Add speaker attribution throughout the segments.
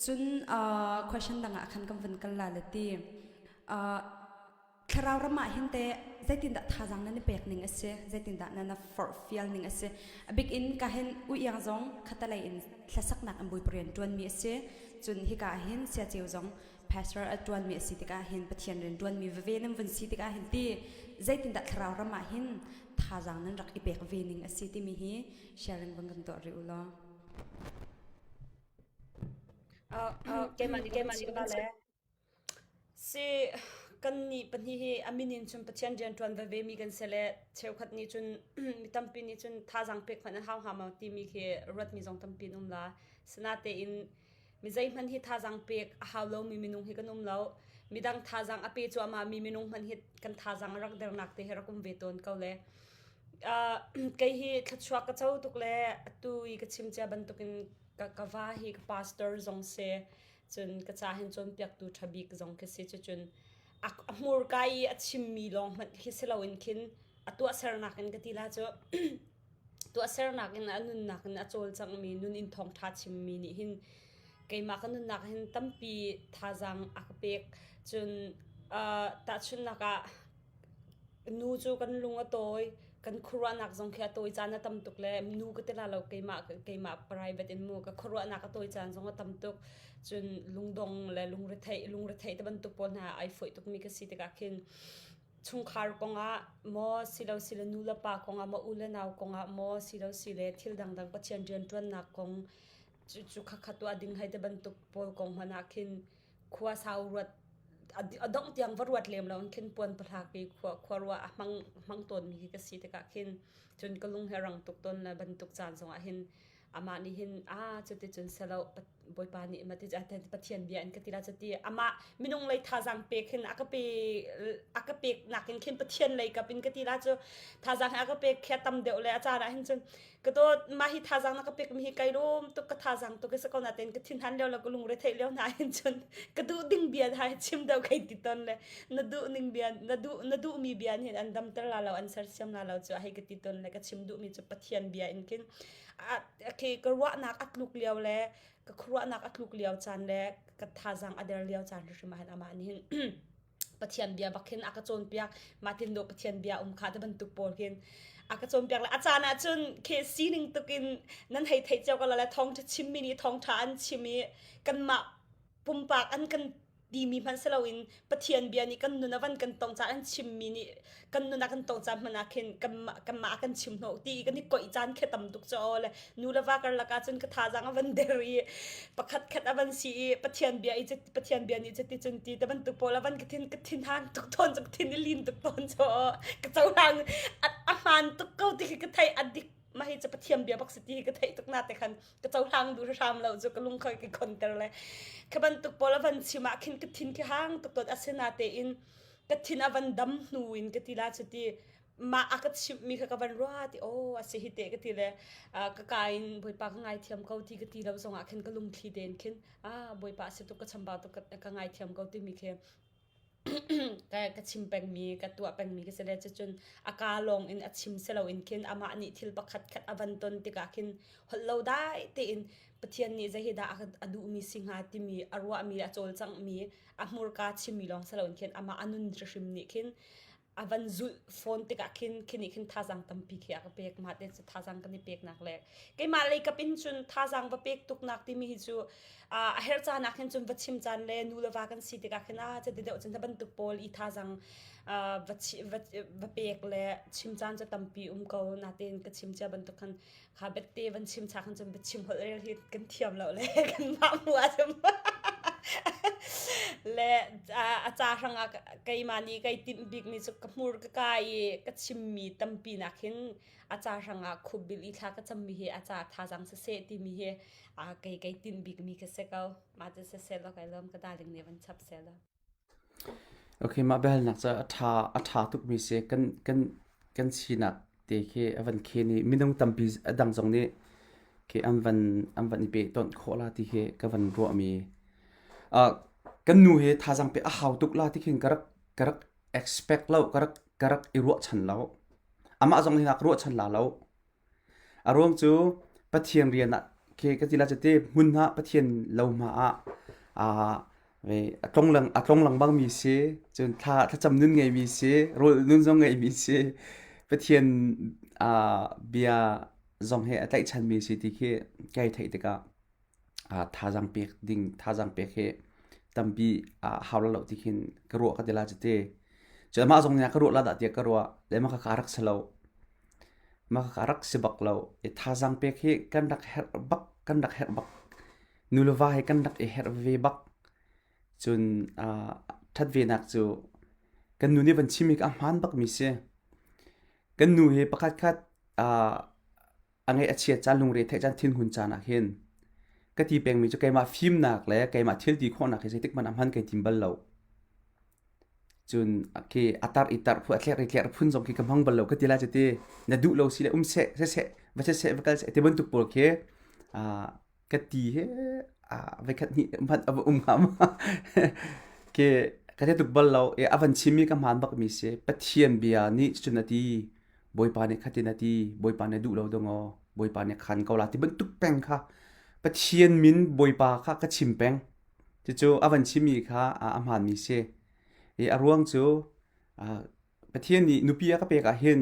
Speaker 1: Cun uh, question dang ah khan kan vun kal la le ti. Uh, thlarau ram ah hin te zeitindah thazaang nan i pek ning a si zeitindah nan forhfial ning a si a bik in ka hin uiang zong khatalei in hlasaknak an bawipa rian ṭuanmi a si cun hika ah hin siaceu zong pastor a ṭuanmi a si tikah hin pathian rian ṭuanmi veve nan vun si tikah hin ti zeitindah thlarau ram ah hin thazaang nan rak i pek ve ning a si timi hi sharing van kan tuah rih u law
Speaker 2: keimah nih keimah nih ka le Si kannih pahnih hi a min in cun Pathian rianṭuan veve mi kan si le cheukhat nih cun mi tampi nih cun thazaang pek hmanh an hau hnga maw timi khi ruatmi zong tampi an um la. Sinatein mi zeihmanh hi thazaang pek a hau lomi minung hi kan um lo. Midang thazaang a pe cuahmah mi minung hmanh hi kan thazaang a rak dernak te hi rak um ve tawn ko le. Uh, kei hi thluachuah ka co tuk le atu i ka chim cia bantukin ka, ka va hi ka pastor zong si Cun ka ca hin cawnpiaktu ṭha bik zong khi si. Cucun a hmurka i a chimmi lawng hmanh khi si loin khin a tuahsernak in ka ti la cu tuahsernak in a nunnak in a cawlcanghmi nun in thawngṭha chimmi nih hin keimah ka nunnak hin tampi thazaang a ka pek. Cun uh, tahchunhnak ah Nu cu kan lung a tawi, kan khuaruahnak zong khi a tawi caan a tam tuk le nu ka ti la lo keimah keimah private in mu ka khuaruahnak a tawi caan zong a tam tuk. Cun lungdong le lungretheih lungretheih te bantuk pawl hna ai fawih tukmi ka si tikah khin chungkhar kongah maw silo sile nu le pa kongah maw u le nau kongah maw silo sile thil dangdang Pathian rianṭuannak kong cu cu khakha tuah ding hei te bantuk pawl kong hmanh ah khin khua sau ruat a dongh tiang va ruat lem lo in khin puan pahlak i khua khua ruah a hmang hmang tawn mi khi ka si tikah khin cun ka lung he rang tuk tawn le bantuk caan zongah hin amah nih hin a cuti cun selo bawipa nih mati pathian bia in ka ti la cuti amah minung lei thazaang pek hin a ka pe a ka pek nakin khin pathian lei kap in ka ti la cu thazaang a ka pek khia tam deuh le a caan ah hin cun Ka dawt, mah hi thazaang na ka pekmi hi kai lawm tuk, ka thazaang tuk i si ko nain ka thinhan lio le ka lungre theih lio hna hin cun ka duh ding bia hna hi chim deuh kai ti ton le na duh ning bia na duh na duhmi bia nih an damter la lo an sersiam la lo cu hei ka ti ton le ka chim duhmi cu Pathian bia in khin a khi ka ruahnak a tluk lio le ka khuaruahnak a tluk lio caan le ka thazaang a der lio caan hrim ah hin amah nih hin Pathian bia bak hin a ka cawnpiak Martin do Pathian bia um kha te bantuk pawl hin a ka cawnpiak le a caan ah cun khi sining tukin nan hei theih cio ko la le thawngṭha chimmi nih thawngṭha an chim i kanmah pumpak an kan timi hmanh si loin Pathian bia nih kan nun a van kan tong caan an chimmi nih kan nun a kan tong caan hmanh ah khin kanmah a kan chim hnawh ti kan i koih caan khi tam tuk cu aw le nu le va karlak ah cun ka thazaang a van der i pakhat khat a van si i Pathian bia i Pathian bia nih cuti cun ti te bantuk pawl a van ka thin ka thin hang tuk tawn cu ka thin i lin tuk tawn cu ka cohlang a hmaan tuk ko ti khi ka theih a dik mah hi cu Pathian bia bak si ti hi ka theih tuk na te khan ka cohlang duh hram lo cu ka lung khoi ka khonter le kha bantuk pawl a van chim ah khin ka thin khi hang tuk tawn asinatein ka thin a van dam hnu in ka ti la cu ti mah a ka chimhmi kha ka van ruah ti aw a si hi te ka ti le ka ka in bawipa ka ngaithiam ko ti ka ti lo zongah khin ka lungthli tein khin ah bawipa a si tuk ka chambau tuk ka ngaithiam ko timi khi ka ka chim pengmi ka tuah pengmi ka si le cucun a ka lawng in a chim si loin khin amah nih thil pakhat khat a van ton tikah khin holh lo dai tein Pathian nih zei hi dah a duhmi si hnga timi a ruahmi a cawlcanghmi a hmurka chimmi lawng si loin khin amah a nun hrimhrim nih khin a van zulh fawn tikah khin khi nih khin thazaang tampi khi a ka pek mah te cu thazaang kan i peknak le keimah lei kap in cun thazaang va pek tuknak timi hi cu a herh caan ah khin cun va chim caan le nu le va kan si tikah khin a cuti deuh cun bantuk pawl i thazaang va va va pek le chim caan cu tampi um ko natein ka chim cia bantuk khan kha bette van chim cha khan cun chim holh rel hi kan thiam lo le kan mah mu ah cun le a ca hrang ah keimah nih kai tinh bik mi cu ka hmur ka ka i ka chimmi tampi nak hin a ca hrang ah khup bil i thla ka cammi hi a ca thazang siseh timi hi a kei kai tinh bik mi ka si ko ma cu siseh lo kai lom ka darling nih van chap seh lo
Speaker 3: Okay, mah biahalnak cu a ṭha a ṭha tukmi si. Kan kan kan sinak te khi a van khen i minung tampi a dang zong nih khi an van an van i pehtonh khawh la ti khi ka van ruahmi. Uh, kan nu hi thazaang pek a hau tuk la ti khin ka rak ka rak expect lo, ka rak ka rak i ruahchan lo. Amah zong nih a ka ruahchan la lo. A ruang cu Pathian rian ah Khi ka ti la cu ti hmun ah Pathian lo hma ah a tlong a tlong lengmang mi si, cun thla thlacam nun ngeimi si, rawl nun zong ngeimi si, Pathian bia zong he a tlaihchanmi si ti khi kai theih tikah thazaang pek ding thazaang pek hi tampi hau lo ti khin ka ruah ka ti la cu ti. Cun amah zong nih a ka ruah la dah tiah ka ruah le mah kha rak si lo. Mah kha rak si bak lo. I thazaang pek hi kan rak herh bak kan rak herh bak. Nu le va hi kan rak i herh ve bak. Cun ṭhat venak cu kan nu nih van chim hi a hmaan bakmi si. Kan nu hi pakhat khat a ngaih a chiat caan lungre theih caan thinhun caan ah hin ka ti pengmi cu keimah fimnak le keimah thil ti khawhnak hi zeitik hmanh ah hman kai tim bal lo. Cun khi a tar i tar phu a tler i tler phun zong khi ka hmang bal lo ka ti lai cu ti na duh lo si le um seh seh va seh va kal seh ti bantuk pawl khi ka ti he voikhat hnih hmanh a va um hnga ma ke ka te tuk bal lo e a van chimmi ka hmaan bakmi si Pathian bia nih cun a ti Bawipa nih khatin a ti Bawipa nih duh lo dong aw Bawipa nih khan ko la ti bantuk peng kha Pathian min Bawipa kha ka chim peng cucu a van chimmi kha a hmaanmi si i a ruang cu Pathian nih nupi a ka pek ah hin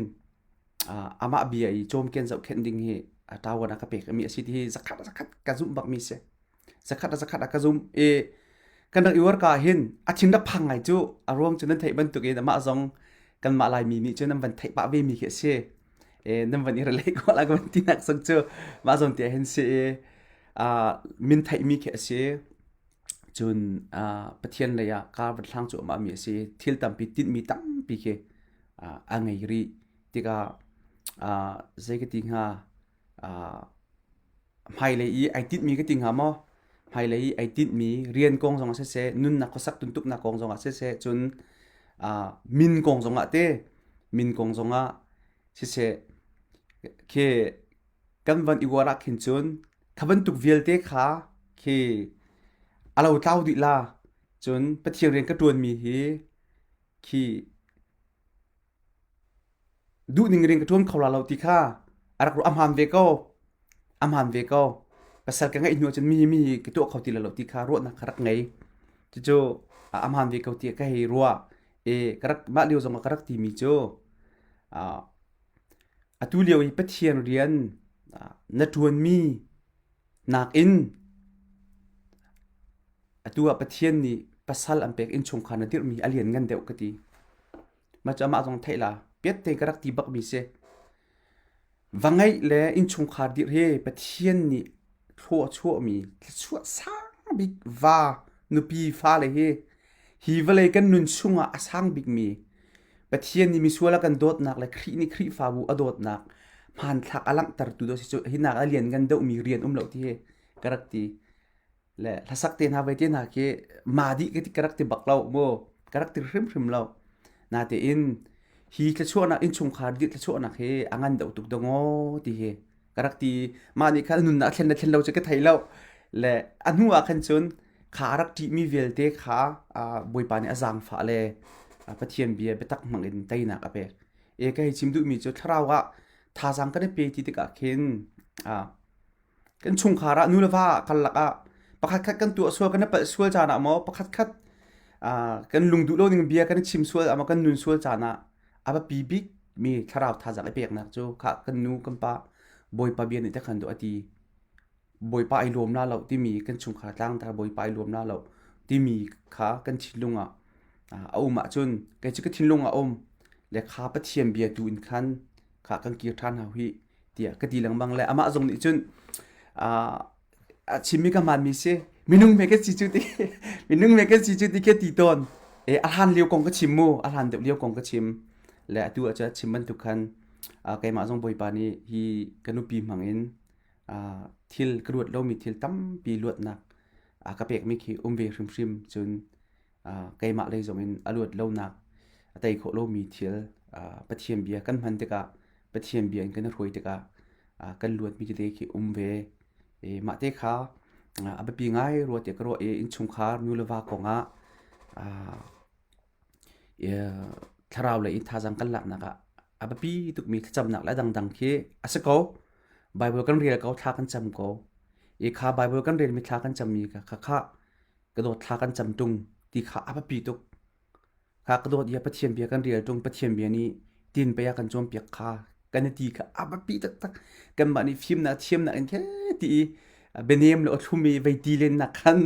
Speaker 3: amah bia i cawmken zohkhenh ding hi ṭawan a ka pek mi a si ti hi zakhat zakhat ka zumh bak mi si. Zakhat zakhat a ka zumh i kan rak i uar ka hin a thin rak phang ngai cu a ruang cu nan theih bantuk in amah zong kanmah Laimi nih cun nan van theih pah ve mi khi a si. E, nan van i relate ko la ka van ti nak zong cu mah zawn te hin si i min theih mi khi a si. Cun Pathian lei ah kar van hlang cuahmah mi a si. Thil tampi tinhmi tampi khi a ngei rih tikah zei ka ti hnga hmailei i ai tinhmi ka ti hnga maw hmailei i ai tinhmi rian kong zong ah siseh nunnak khuasak tuntuknak kong zong ah siseh cun min kong zong ah te min kong zong ah siseh khi kan van i uar ah khin cun kha bantuk vialte kha khi a lo tlau dih la cun Pathian rian ka ṭuanmi hi khi duhning rian ka ṭuan kho la lo ti kha a rak ruah a hmaan ve ko a hmaan ve ko pasal ka ngeih hnu ahcun mi mi ka tuah kho ti lo ti kha ruahnak ka rak ngei cucu a hmaan ve ko tiah ka hei ruah i ka rak mah lio zong ah ka rak timi cu atu lio i Pathian rian na ṭuanmi nakin atu ah Pathian nih pasal an pek innchungkhar na dirhmi a lianngan deuh ka ti. Mah cu amah zong theih la piat te ka rak ti bakmi si. Va ngeih le innchungkhar dirh hi Pathian nih thlua a chuahmi thluachuah sang bik va nupi fale hi hi vawlei kan nun chungah a sang bikmi Pathian nih misual a kan dawtnak le Khrih nih Khrihfabu a dawtnak hmanthlak a langhtertu dawh si cu hinak a lian ngan deuhmi rian um lo ti hi ka rak ti. Le hlasak te hna voi te hna khi ma dih ka ti ka rak ti bak lo mu ka rak ti hrimhrim lo. Natein hi thluachuahnak innchungkhar dih thluachuahnak hi a ngan deuh tuk dong aw ti hi ka rak ti mah nih khan nunnak a thlen le thlen lo cu ka thei lo le a hnu ah khan cun kha a rak ṭihmi vialte kha Bawipa nih a zaangfah le Pathian bia biatak hmang in teinak a pek. E ka hei chim duhmi cu thlarau ah thazaang kan i pe ti tikah khin kan chungkhar ah nu le va karlak ah pakhat khat kan tuah sual kan i palh sual caan ah maw pakhat khat kan lung duh lo ning bia kan i chim sual ah maw kan nun sual caan ah a biapi bik mi thlarau thazaang i peknak cu kha kan nu kan pa Bawipa bia nih te khan duh a ti Bawipa ai lawm la lo timi kan chungkhar tlangtar Bawipa ai lawm la lo timi kha kan thinlung ah a um ahcun kei cu ka thinlung ah um le kha Pathian bia tu in khan kha kan kir ṭhan hau hi tiah ka ti lengmang le amah zong nih cun a chimmi ka hmaanmi si minung me kan si cu ti minung me kan si cu ti ke ti tawn e a hlan lio kong ka chim mu a hlan deuh lio kong ka chim le atu ah cun chim bantuk khan keimah zong Bawipa nih hi ka nupi hmang in thil ka ruat lomi thil tampi luatnak a ka pekmi khi um ve hrimhrim cun keimah lei zong in a luat lonak a tei khawh lomi thil Pathian bia kan hman tikah Pathian bia in kan i hruai tikah kan luatmi tete khi um ve. Mah te kha a biapi ngai rua tiah ka ruah i innchungkhar nu le va kongah thlarau lei in thazaang kan laknak ah a biapi tukmi thlacamnak le a dangdang khi a si ko. Bible kan rel ko, thla kan cam ko. I kha Bible kan relmi thla kan cammi kha kha kha ka dawt thla kan cam tung ti kha a biapi tuk. Kha ka dawt ia Pathian bia kan rel tung Pathian bia nih tin pei a kan cawnpiak kha kan i ti kha a biapi taktak. Kanmah nih fimnak thiamnak in khe ti i bianem le awthlum i vei ti len nak khan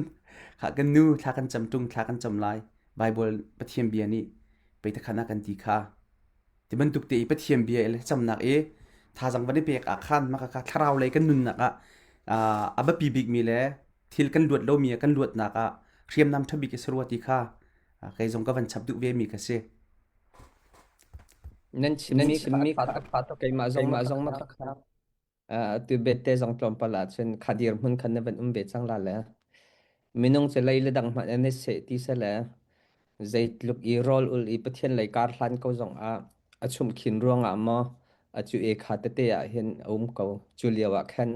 Speaker 3: kha kan nu thla kan cam tung thla kan cam lai. Bible Pathian bia nih pei takhan a kan ti kha Ti bantuk te i Pathian bia le camnak i thazaang van i pek ah khan maka kha thlarau lei kan nunnak ah a biapi bikmi le thil kan luat lomi kan luatnak ah hriamnam ṭha bik i sarua ti kha kei zong ka van chap duh ve mi ka si.
Speaker 4: Nan chimmi kha keimah zong ma kha Atu bette zong tlawmpal ahcun kha dirhmun khan na van um ve cang la le minung cu lei le dang hmanh an i seh ti seh le zeitluk i rawl ul i Pathian lei kar hlan ko zong ah a chumhkhin ruangah maw a cu e kha tete ah hin a um ko. Cu lio ah khan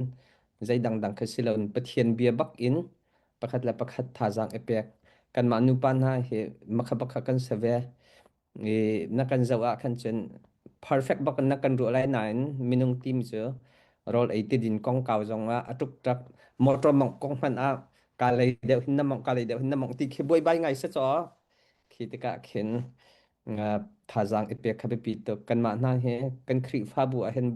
Speaker 4: zei dangdang kha si loin Pathian bia bak in pakhat le pakhat thazaang i pek. Kanmah nupa hna hi makha bakha kan si ve. I na kan zoh ah khan cun perfect bak in na kan ruah lai nain minung team cu rawl ei ti din kongkau zong ah a ṭukṭak motor mongh kong hmanh ah ka lei deuh hin na mongh ka lei deuh hin na mongh ti khi buaibai ngai se caw khi tikah khin thazaang i pek kha biapi tuk kanmah hna hi kan Khrihfabu ah hin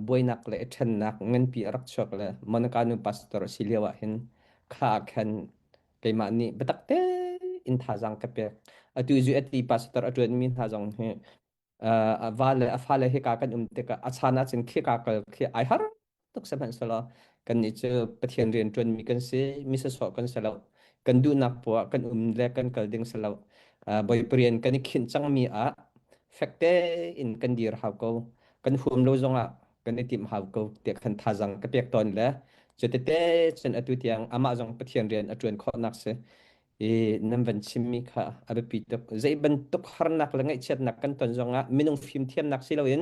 Speaker 4: buainak le i ṭhennak nganpi a rak chuak le Monica nu pastor a si lio ah hin kha ah khan keimah nih biatak tein thazaang ka pek. Atu zu ati pastor a ṭuanmi hna zong hi a va le a fale hika kan um tikah a chan ahcun khika kal khi ai har tuk sihmanhsehlaw kannih cu Pathian rian ṭuanmi kan si, mi sawsawh kan si lo. Kan duhnak poah kan um le kan kal ding si lo. Bawipa rian kan i khinh cangmi ah fek tein kan dir hau ko. Kan huam lo zongah kan i timh hau ko tiah khan thazaang ka pek tawn le cu tete cun atu tiang amah zong Pathian rian a ṭuan khawhnak si i nan van chimmi kha a biapi tuk zei bantuk harnak le ngaihchiatnak kan ton zongah minung fimthiamnak si loin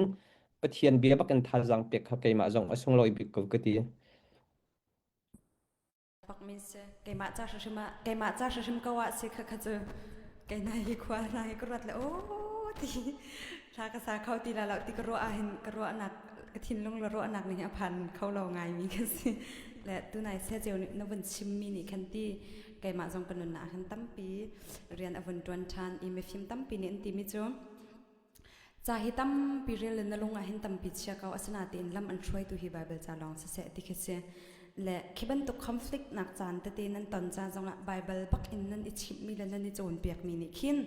Speaker 4: Pathian bia bak in thazaang pek kha keimah zong a sunglawi bik ko ka ti.
Speaker 1: Bak min si keimah ca hrim ah keimah ca hrim ko ah si kha kha cu kei nai hi khua na hi ka ruat le o ti thla ka sa kho ti la lo ti ka ruah ah hin ka ruahnak ka thinlung le ruahnak nih a phan kho lo ngai mi ka si le tunai se ceu nih na vun chim mi nih khan ti keimah zong ka nunnak hin tampi rian a vun tuan ṭhan i mifim tampi nih an ti mi cu Ca hi tampi rel le na lung ah hin tampi chia ko asinain lam an hruaitu hi Baibal ca lawng siseh ti khi si. Le khi bantuk conflict nak caan tete nan ton caan zongah Baibal bak in nan i chimhmi le nan i cawnpiakmi nih khin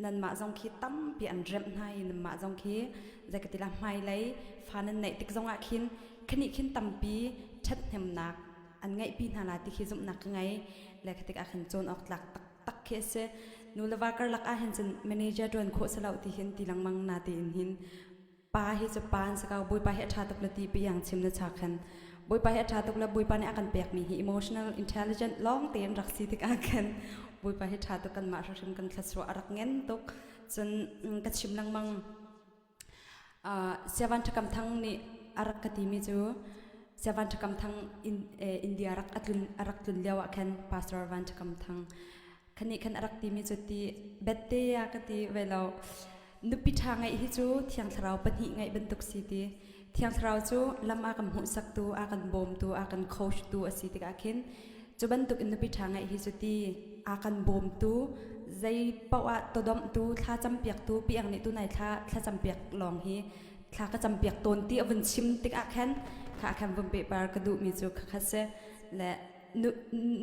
Speaker 1: nanmah zong khi tampi an remh hna i nanmah zong khi zeikatila hmailei fa nan neih tik zongah khin khanih khin tampi ṭhathnemnak an ngeihpi hna la ti khi zumhnak ka ngei le khatik ah khin cawn awk tlak tak tak khi a si. Nu le va karlak ah hin cun manager ṭuan khawh si lo ti hin ti lengmang na tiin hin pa hi cu pa an si ko Bawipa hi a ṭha tuk le ti piang chim na chak khan Bawipa hi a ṭha tuk le Bawipa nih a kan pekmi hi emotional intelligent lawng tein rak si tikah khan Bawipa hi ṭha tuk kanmah hrimhrim kan thluachuah a rak ngen tuk cun ka chim lengmang Siavan Ṭhakam Thang nih a rak ka timi cu Siavan Ṭhakam Thang India rak a tlun a rak tlun lio ah khan Pastor Van Ṭhakam Thang khanih khan a rak timi cu ti bette a ka ti ve lo nupi ṭha ngeih hi cu Thiang Thlarau pahnih ngeih bantuk si ti Thiang Thlarau cu lam a kan hmuhsaktu a kan bawmtu a kan coach tu a si tikah khin Cu bantuk in nupi ṭha ngeih hi cu ti a kan bawmtu zei paoh ah todomhtu thla campiaktu piang nih tunai thla thlacampiak lawng hi thla ka campiak tawn ti a vun chim tikah khan kha khan vun pehpar ka duhmi cu khakhat si le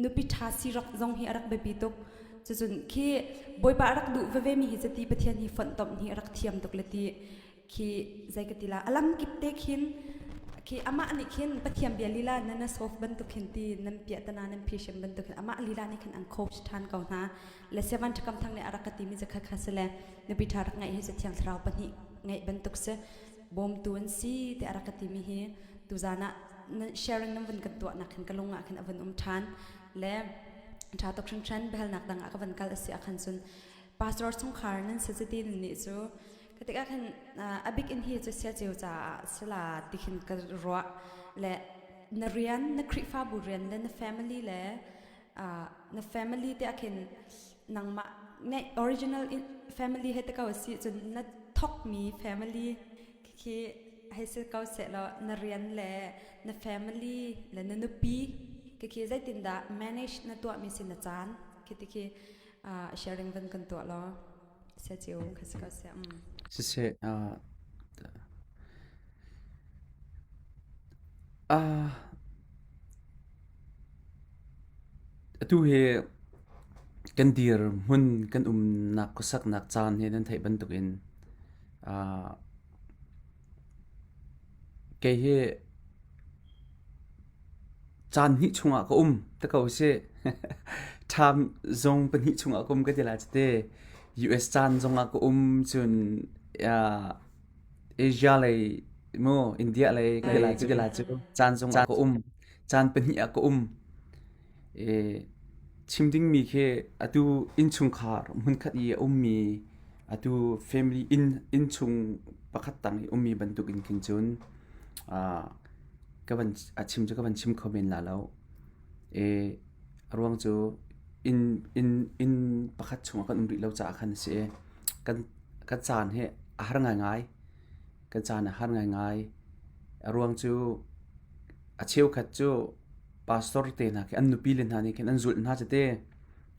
Speaker 1: nupi ṭha si rak zong hi a rak biapi tuk cucun khi bawipa a rak duh veve mi hi cati pathian hi fonhtomh hi a rak thiam tuk le ti khi zei ka ti la alam kip te khin khi amah nih khin pathian bia lila na na sof bantuk khin ti nan piah tana nan phishem bantuk khin amah lila nih khin an coach than ko hna le sevan thakam thang nih arak ka ti mi zakha kha se le nupi tha rak ngaih hi se thiang thlarau pahnih ngaih bantuk se bawmtu an si te arak ka ti mi hi tuzan ah sharing nan vun kan tuah nak khin ka lung ah khin a vun um than le tha tok hringhran behalnak dang ah ka van kal asi akhan cun pastor chungkhar nan se ti nih cu Ka tikah khan a bik in hi cu sia ceu caah sila ti khin ka ruah le na rian na Khrihfabu rian le na family le na family te ah khin nangmah ngeih original family he te ko si cun na thokmi family khi. Hei si ko sehlaw na rian le na family le na nupi khi zeitindah manage na tuahmi si na caan khi ti khi sharing van kan tuah law sia cio kha si ko seh.
Speaker 3: Siseh atu hi kan dirhmun kan umnak khuasaknak caan hi nan theih bantukin Kei hi caan hnih chungah ka um ti ko sih. Time zone pahnih chungah ka um ka ti lai cu ti. US caan zongah ka um cun Asia lei mu India lei ka ti lai cu ti lai cu caan zongah ka um. Caan pahnih ah ka um. Chim dingmi khi atu innchungkhar hmunkhat i a ummi atu family inn innchung pakhat tang i ummi bantukin khin cun ka van a chim cu ka van chim kho men la lo. A ruang cu inn inn inn pakhat chungah kan um rih lo caah khan a si i kan kan caan hi a har ngaingai. Kan caan a har ngaingai. A ruang cu a cheukhat cu pastor te hna khi an nupi le hna nih khin an zulh hna cite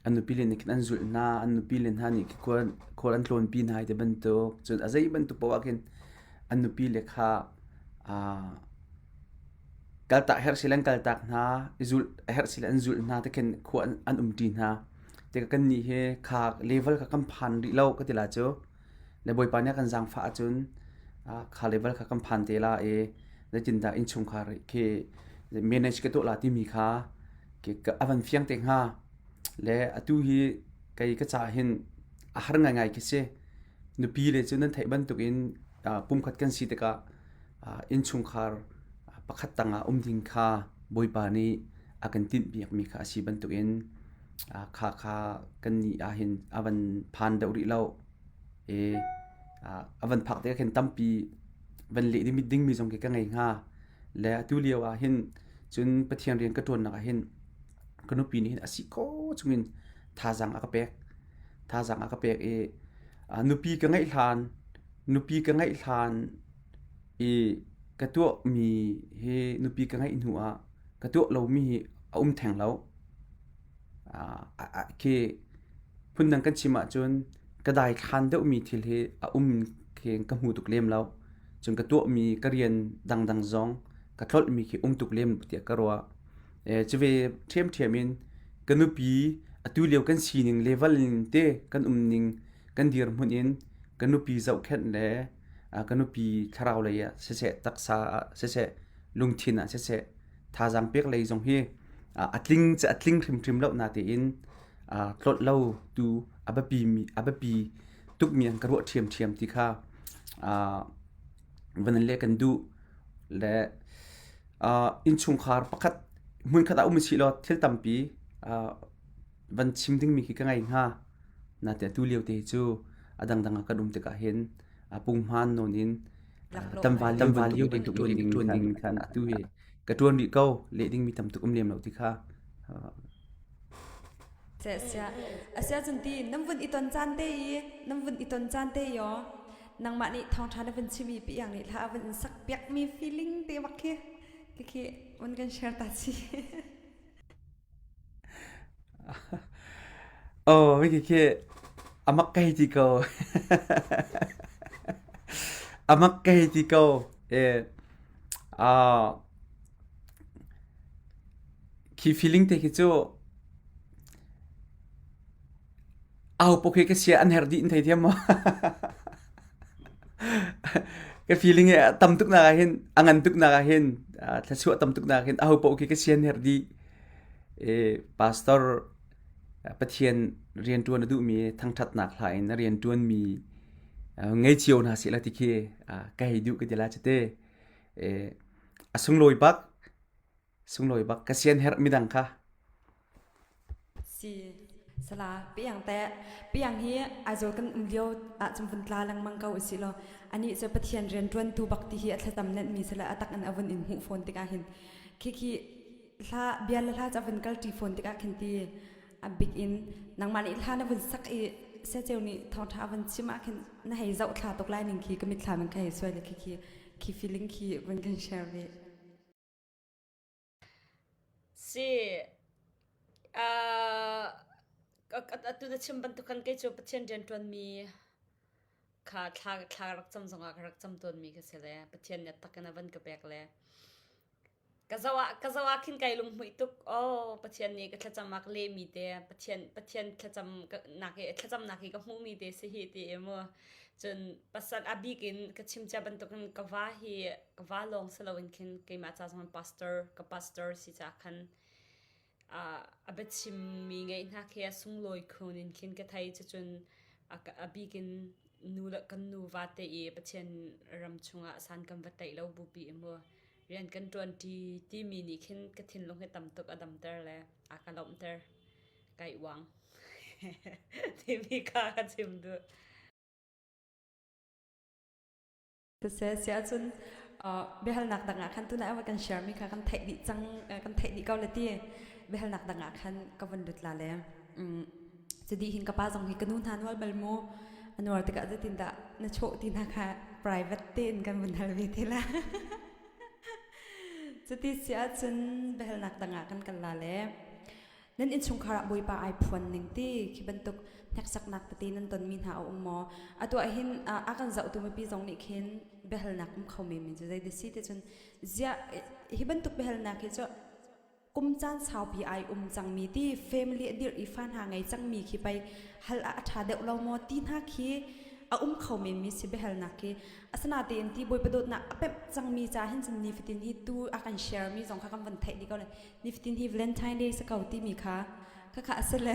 Speaker 3: an nupi le nih khin an zulh hna an nupi le hna nih khual khual an tlawnpi hna ti bantuk cun a zei bantuk paoh ah khin an nupi le kha aa kaltak herh sile an kaltak hna i zulh a herh sile an zulh hna ti khin khua an, an umṭi hna tikah kannih hi kha level kha kan phan rih lo ka ti la cu Le Bawipa nih a kan zaangfah ahcun kha level kha kan phan te la i zeitindah innchungkhar khi manage ka tuah la timi kha a van fiang te hnga. Le atu hi kei ka caah hin a har ngaingai khi si. Nupi le cu nan theih bantukin pumkhat kan si tikah innchungkhar pakhat tangah um ding kha Bawipa nih a kan tinhpiakmi kha a si bantukin kha kha kannih ahhin a van phan deuh rih lo. I a van phak tikah khin tampi van leh dingmi zong khi ka ngei hnga. Le atu lio ah hin cun Pathian rian ka ṭuannak ah hin ka nupi nih hin a si khawh chungin thazaang a ka pek. Thazaang a ka pek i nupi ka ngeih hlan nupi ka ngeih hlan i ka tuahmi hi nupi ka ngeih hnu ah ka tuah lomi hi a um theng lo. Khi phundang kan chim ahcun ka daithlan deuhmi thil hi a um khi ka hmu tuk lem lo. Cun ka tuahmi ka rian dangdang zong ka tlolhmi khi um tuk lem tiah ka ruah. Cuve ṭhiamṭhiam in ka nupi atu lio kan sining level in te kan umning kan dirhmun in ka nupi zohkhenh le ka nupi thlarau lei ah siseh taksa ah siseh lungthin ah siseh thazaang pek lei zong hi a tling cu a tling hrimhrim lo natein tlolh lo tu a biapi mi a biapi tukmi an ka ruah ṭhiamṭhiam ti kha van le kan duh le innchungkhar pakhat hmunkhat ah um usih law thil tampi van chim dingmi khi ka ngei hnga. Nate atu lio te cu a dangdang ah kan um tikah hin punghman nawn in tamva lio bantuk ṭuan ding ṭuan ding khan atu hi ka ṭuan rih ko leh dingmi tam tuk um lem lo ti kha.
Speaker 1: Sia asia cun ti nan vun i ton caan te i nan vun i ton caan te i nangmah nih thawngṭha na vun chim i pi yang nih hla a vun in sak piak mi feeling te bak khi khi vun kan share ta chi.
Speaker 3: Oh, khi khi amak kai ti ko. Amak kai ti ko. Eh, ah, khi feeling te khi cu au pok hi ka sia an her dih in thei thiam maw? Ka feeling hi a tam tuk nak ah hin a ngan tuk nak ah hin thluachuah tam tuk nak hin aho paoh khi ka sian her dih. E, pastor Pathian rianṭuan a duhmi thangṭhatnak hla in a rianṭuanmi ngei cio hna seh la ti khi ka hei duh ka ti la cu te. E, a sunglawi bak sunglawi bak ka sian herh midang kha.
Speaker 1: Si sala piang te piang hi Aizawl kan um lio ah cun vun tla lengmang ko usih law anih cu Pathian rian ṭuantu bak ti hi a thlacam nenhmi si le a tak in a vun in hmuh fawn tikah hin khi khi hla bia le hla cu a vun kal ṭi fawn tikah khin ti a bik in nangmah nih hla na vun sak i Siaceu nih thawngṭha a vun chim ah khin na hei zoh thla tuk lai ning khi ka mitthlam in ka hei suai le khi khi. Khi feeling khi van kan share ve.
Speaker 2: Si uh, atu na chim bantuk khan kei cu Pathian rian ṭuanmi kha thla thla rak cam zongah ka rak cam tawnmi ka si le Pathian nih tak in a van ka pek le ka zoh ah ka zoh ah khin kai lunghmuih tuk. Oh Pathian nih ka thlacam ah ka lehmi te Pathian Pathian thlacam nak i thlacamnak hi ka hmuhmi te si hi ti i mu. Cun pasal a bik in ka chim cia bantukin ka va hi ka va lawng si loin khin keimah ca zong pastor ka pastor si ca khan a biachimmi ngeih hna khi a sunglawi khun in khin ka thei. Cucun a bik in nu le kan nu va te i Pathian ram chungah san kan va tlaih lo bupi i mu rian kan ṭuanṭi timi nih khin ka thinlung hi tam tuk a damter le a ka lawmhter. Kai uang timi kha ka chim duh.
Speaker 1: Siseh siahcun biahalnak dang ah khan tunah kan share mi kha kan theih dih cang kan theih dih ko le ti biahalnak dang ah khan ka vun lut la le cudi hin ka pa zong hi ka nu hna nual bal mu a nuar tikah zeitindah na chawh ti hna kha private tein kan vun hal ve te la cuti si ahcun biahalnak dang ah kan kal la le Nan innchungkhar ah Bawipa ai phuan ning ti khi bantuk hneksaknak tete nan tonmi hna a um maw? Atu ah hin a kan zohtu mipi zong nih khin biahalnak um kho men men cu zei si ti cun ziah hi bantuk biahalnak hi cu kum caan saupi ai um cangmi ti family a dirh i fa hna ngei cangmi khi pei hal ah a ṭha deuh lo maw ti hna khi a um kho menmi si biahalnak khi asinatein ti Bawipa dawtnak a pemh cangmi ca hin cun nifatin hi tu a kan share mi zong kha kan van theih dih ko le nifatin hi Valentine Day si ko timi kha khakha a si le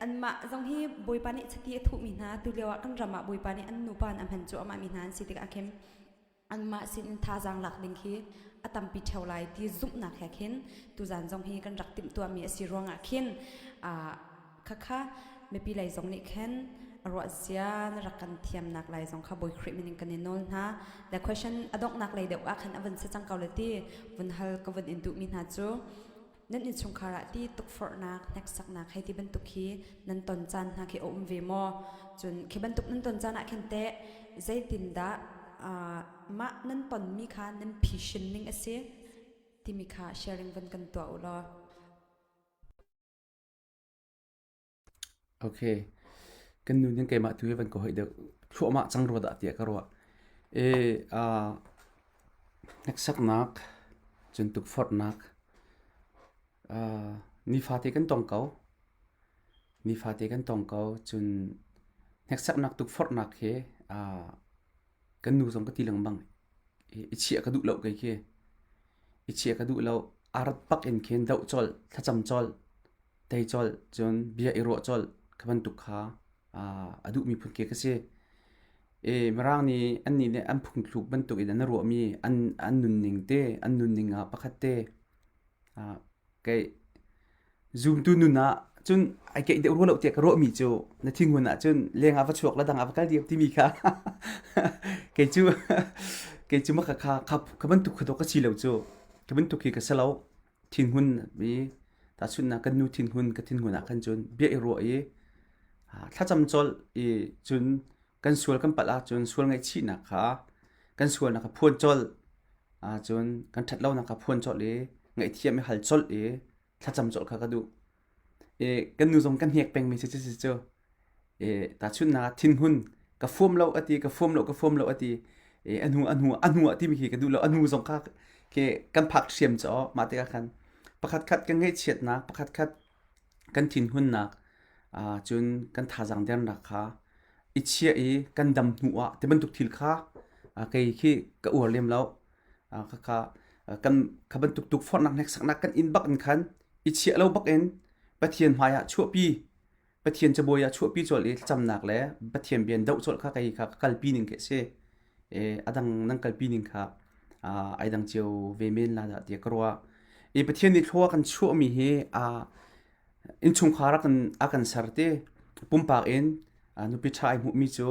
Speaker 1: anmah zong hi Bawipa nih chiti a thuhmi hna tu lio ah kan ram ah Bawipa nih an nupa in a hman cu amah mi hna an si tikah khin anmah sin in thazaang lak ding khi a tampi ṭheo lai ti zumhnak he khin tuzan zong hi kan rak timhtuahmi a si ruangah khin khakha mipi lei zong nih khin ruah zia na rak kan thiamnak lai zong kha Bawi Khrih min in kan i nawl hna. The question a donghnak lei deuh ah khan a vun si cang ko le ti vun hal ka vun in duhmi hna cu nan innchungkhar ah ti tukforhnak hneksaknak hei ti bantuk hi nan ton caan hna khi a um ve maw cun khi bantuk nan ton caan ah khin teh zeitindah mah nan tonmi kha nan phisin ning a si timi kha sharing van kan tuah u law
Speaker 3: Okay. Kan nu nih keimah tu hi van ka hoih deuh thluahmah cang rua dah tiah ka ruah. E, uh, hneksaknak, cun tukforhnak, uh, nifate kan tong ko. Nifate kan tong ko. Cun hneksaknak tukforhnak hi uh, kan nu zong ka ti lengmang. I chiah ka duh lo kei khi. I chiah ka duh lo. Arat bak in khin doh colh, thlacam colh. Tei colh cun bia i ruah colh kha bantuk kha a duhmi phun khi ka si. I Mirang nih annih nih an phungthluk bantuk in an ruahmi an an nunning te an nunning ah pakhat te kei zumtu nun ah cun ai keih deuh rua lo tiah ka ruahmi cu na thinghun ah cun leng ah va chuak la dang ah va kal diam timi kha kei cu kei cu maka kha kha bantuk kha dawh ka si lo cu kha bantuk khi ka si lo. Thinhun i tahchunhnak kan nu thinhun ka thinhun ah khan cun bia i ruah i thlacam colh i cun kan sual kan palh ahcun sual ngaihchihnak kha kan sualnak kha phuan colh cun kan ṭhatlonak kha phuan colh i ngaihthiam i hal colh i thlacam colh kha ka duh. I kan nu zong kan hnek pengmi si cu cu E tahchunhnak ah thinhun ka fuam lo a ti ka fuam lo ka fuam lo a ti e a hnu a hnu a hnu ah timi khi ka duh lo a hnu zong kha ke kan phak hriam caw mah tikah khan pakhat khat kan ngaihchiatnak pakhat khat kan thinhunnak ah cun kan thazaang dernak kha i chiah i kan dam hnu ah ti bantuk thil kha kei khi ka uar lem lo khakha kan kha bantuk tukforhnak hneksaknak kan in bak in khan i chiah lo bak in Pathian hmai ah chuahpi Pathian cabuai ah chuahpi colh i thlacamnak le Pathian bia in doh colh kha kei kha ka kalpi ning khi a si. E, a dang nan kalpi ning kha ai dang cio ve men la dah tiah ka ruah. I Pathian nih thlua kan chuahmi hi innchungkhar a kan a kan ser ti pumpak in nupi ṭha ai hmuhmi cu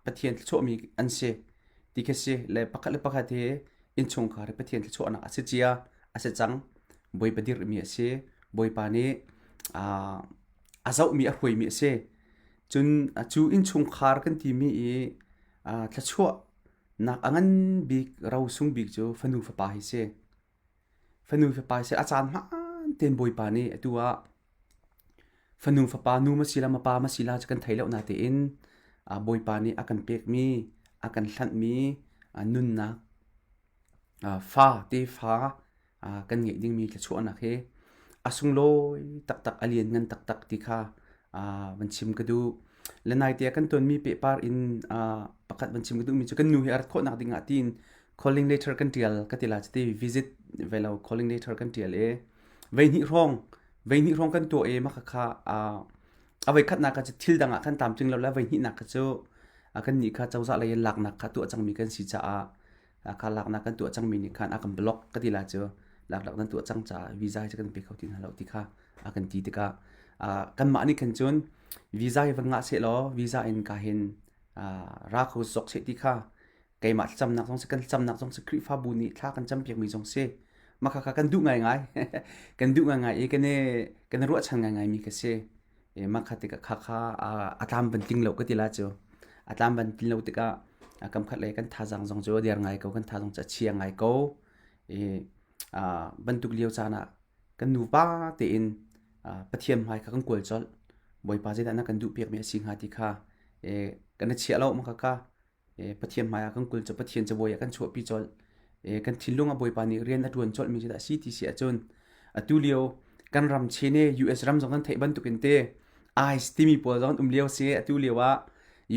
Speaker 3: Pathian thluachuahmi an si ti khi si le pakhat le pakhat hi innchungkhar hi Pathian thluachuahnak a si cia a si cang Bawipa dirhmi a si Bawipa nih a zohmi a hruaimi a si cun cu innchungkhar kan timi i thluachuah nak a ngan bik ro sung bik cu fanu fapa hi si. Fanu fapa hi si a caan hmaan tein Bawipa nih atu ah fanu fapa nu ma si la ma pa ma si la cu kan thei lo natein Bawipa nih a kan pekmi a kan hlanhmi nunnak fa tefa kan ngeih dingmi thluachuahnak hi a sunglawi taktak a lianngan taktak ti kha van chim ka duh. Le naite ah kan tuanmi pehpar in pakhat van chim ka duhmi cu kan nu hi a rat khawhnak ding ah tiin calling letter kan tial ka ti la cuti visit ve lo calling letter kan tial i veihnih hrawng veihnih hrawng kan tuah i mah khakha a voikhatnak kha cu thil dang ah khan tlamtling lo le a voihnihnak kha cu kan nih kha cozah lei in laknak kha tuah cangmi kan si caah kha laknak kan tuah cangmi nih khan a kan block ka ti la cu laklak nan tuah cang caah visa hi kan pe kho ti hna lo ti kha a kan ti tikah kanmah nih khan cun visa hi van ngah seh law visa in ka hin ra kho zok seh ti kha keimah thlacamnak zong si kan thlacamnak zong si Khrihfabu nih thla kan campiakmi zong si mah kha kan duh ngaingai kan duh ngaingai i kan i kan i ruahchan ngaingai mi ka si i mah kha tikah kha kha a tlam van tling lo ka ti la cu a tlam van tling lo tikah kam khat lei kan thazaang zong cu a der ngai ko kan thazaang cu a chia ngai ko i bantuk lio caan ah kan nupa tein Pathian hmai kha kan kawl colh Bawipa zeidah na kan duh piakmi a si hnga ti kha kan i chiah lo mah kha Pathian hmai ah kan kul cu Pathian cabuai ah kan chuahpi colh. Kan thinlung ah Bawipa nih rian a ṭuan colhmi cu dah a si ti si ahcun atu lio kan ram chin i US ram zong kan theih bantukin te ICE timi pawl zong an um lio si atu lio ah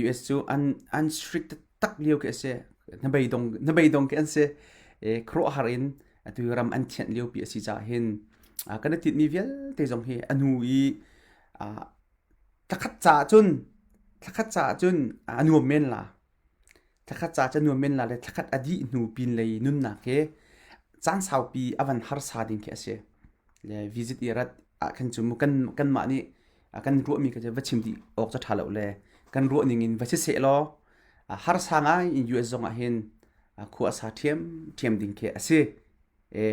Speaker 3: US cu an an strict tak lio khi a si. Hnabeidong hnabeidong khi an si. Khuaruahhar in atu ram an thianh lio pi a si caah hin kan i tinhmi vialte zong hi a hnu i Thlakhat caah cun thlakhat caah cun a nuam men la. Thlakhat caah cun a nuam men la le thlakhat a dih hnu pinlei nunnak hi caan saupi a van harsa ding khi a si. Le visit i rat ah khan cu mu kan kanmah nih kan ruahmi kha cu va chim dih awk cu ṭha lo le kan ruah ning in va si seh law harsa ngai in US zong ah hin khua a sa ṭhiamṭhiam ding khi a si. E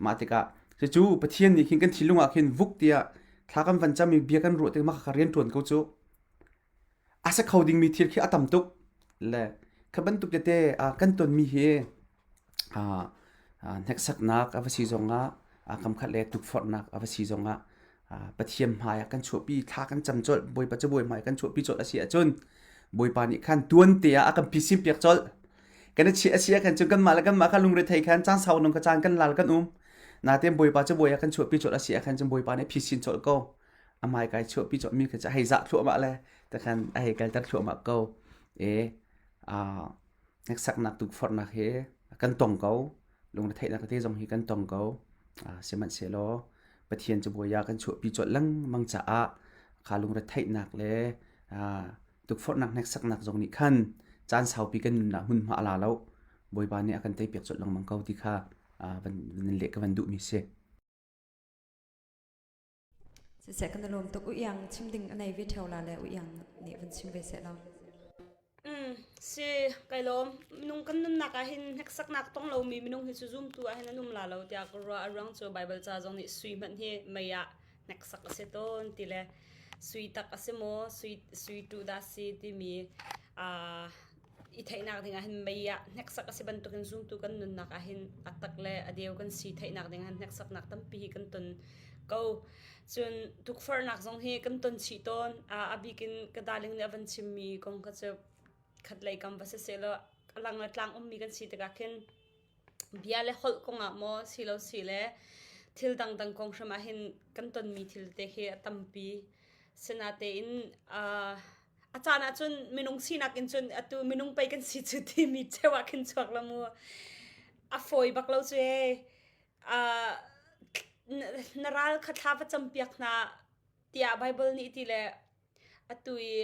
Speaker 3: mah tikah cucu Pathian nih khin kan thinlung ah khin vuk tiah thla kan van cam i bia kan ruah tik mah kha rian ṭuan ko cu. A si kho dingmi thil khi a tam tuk. Le kha bantuk tete kan tonmi hi hneksaknak a va si zongah kamkhat le tukforhnak a va si zongah Pathian hmai ah kan chuahpi thla kan cam colh Bawipa cabuai hmai kan chuahpi colh a si ahcun Bawipa nih khan tuan te ah a kan phisin piak colh. Kan i chiah a si ah khan cun kanmah le kanmah kha lungrethei khan caan sau nung kha caan kan lal kan um. Natein Bawipa cabuai ah kan chuahpi colh a si ah khan cun Bawipa nih phisin colh ko. A hmai kai chuahpi colh mi kha cu a hei zah thluahmah le takhan a hei kalter thluahmah ko. E hneksaknak tukforhnak hi kan tong ko. Lungretheihnak tete zong hi kan tong ko. Sihmanhsehlaw Pathian cabuai ah kan chuahpi colh lengmang caah kha lungretheihnak le tukforhnak hneksaknak zong nih khan caan saupi kan nunnak hmunhma a la lo. Bawipa nih a kan teipiak colh lengmang ko ti kha van leh ka van duhmi si.
Speaker 1: Siseh kan i lawm tuk. U Iang chim ding a nei ve ṭheo la le U Iang nih van chim ve seh law.
Speaker 2: Mm, si kai lawm. Minung kan nunnak ah hin hneksaknak tong lomi minung hi cu zumtu ah hin an um la lo tiah ka ruah. A ruang cu Bible ca zong nih sui hmanh hi mei ah hneksak a si tawn ti le sui tak a si maw sui sui tu dah si timi uh, i theihnak ding ah hin mei ah hneksak a si bantukin zumtu kan nunnak ah hin a tak le a deu kan si theihnak ding ah hin hneksaknak tampi hi kan ton ko. Cun tukforhnak zong hi kan ton chih tawn. A bik in ka darling nih a van chimmi kong kha cu khatlei kam va si sehlaw a lang le tlang ummi kan si tikah khin bia le holh kongah maw silo si le thil dangdang kong hrim ah hin kan tonmi thil te khi a tampi. Sinatein a caan ah cun minung sinak in cun atu minung pei kan si cu timi cheu ah khin chuak la mu. A fawi bak lo cu ee. Uh, na ral kha thla va campiak hna tiah Bible nih ti le atu i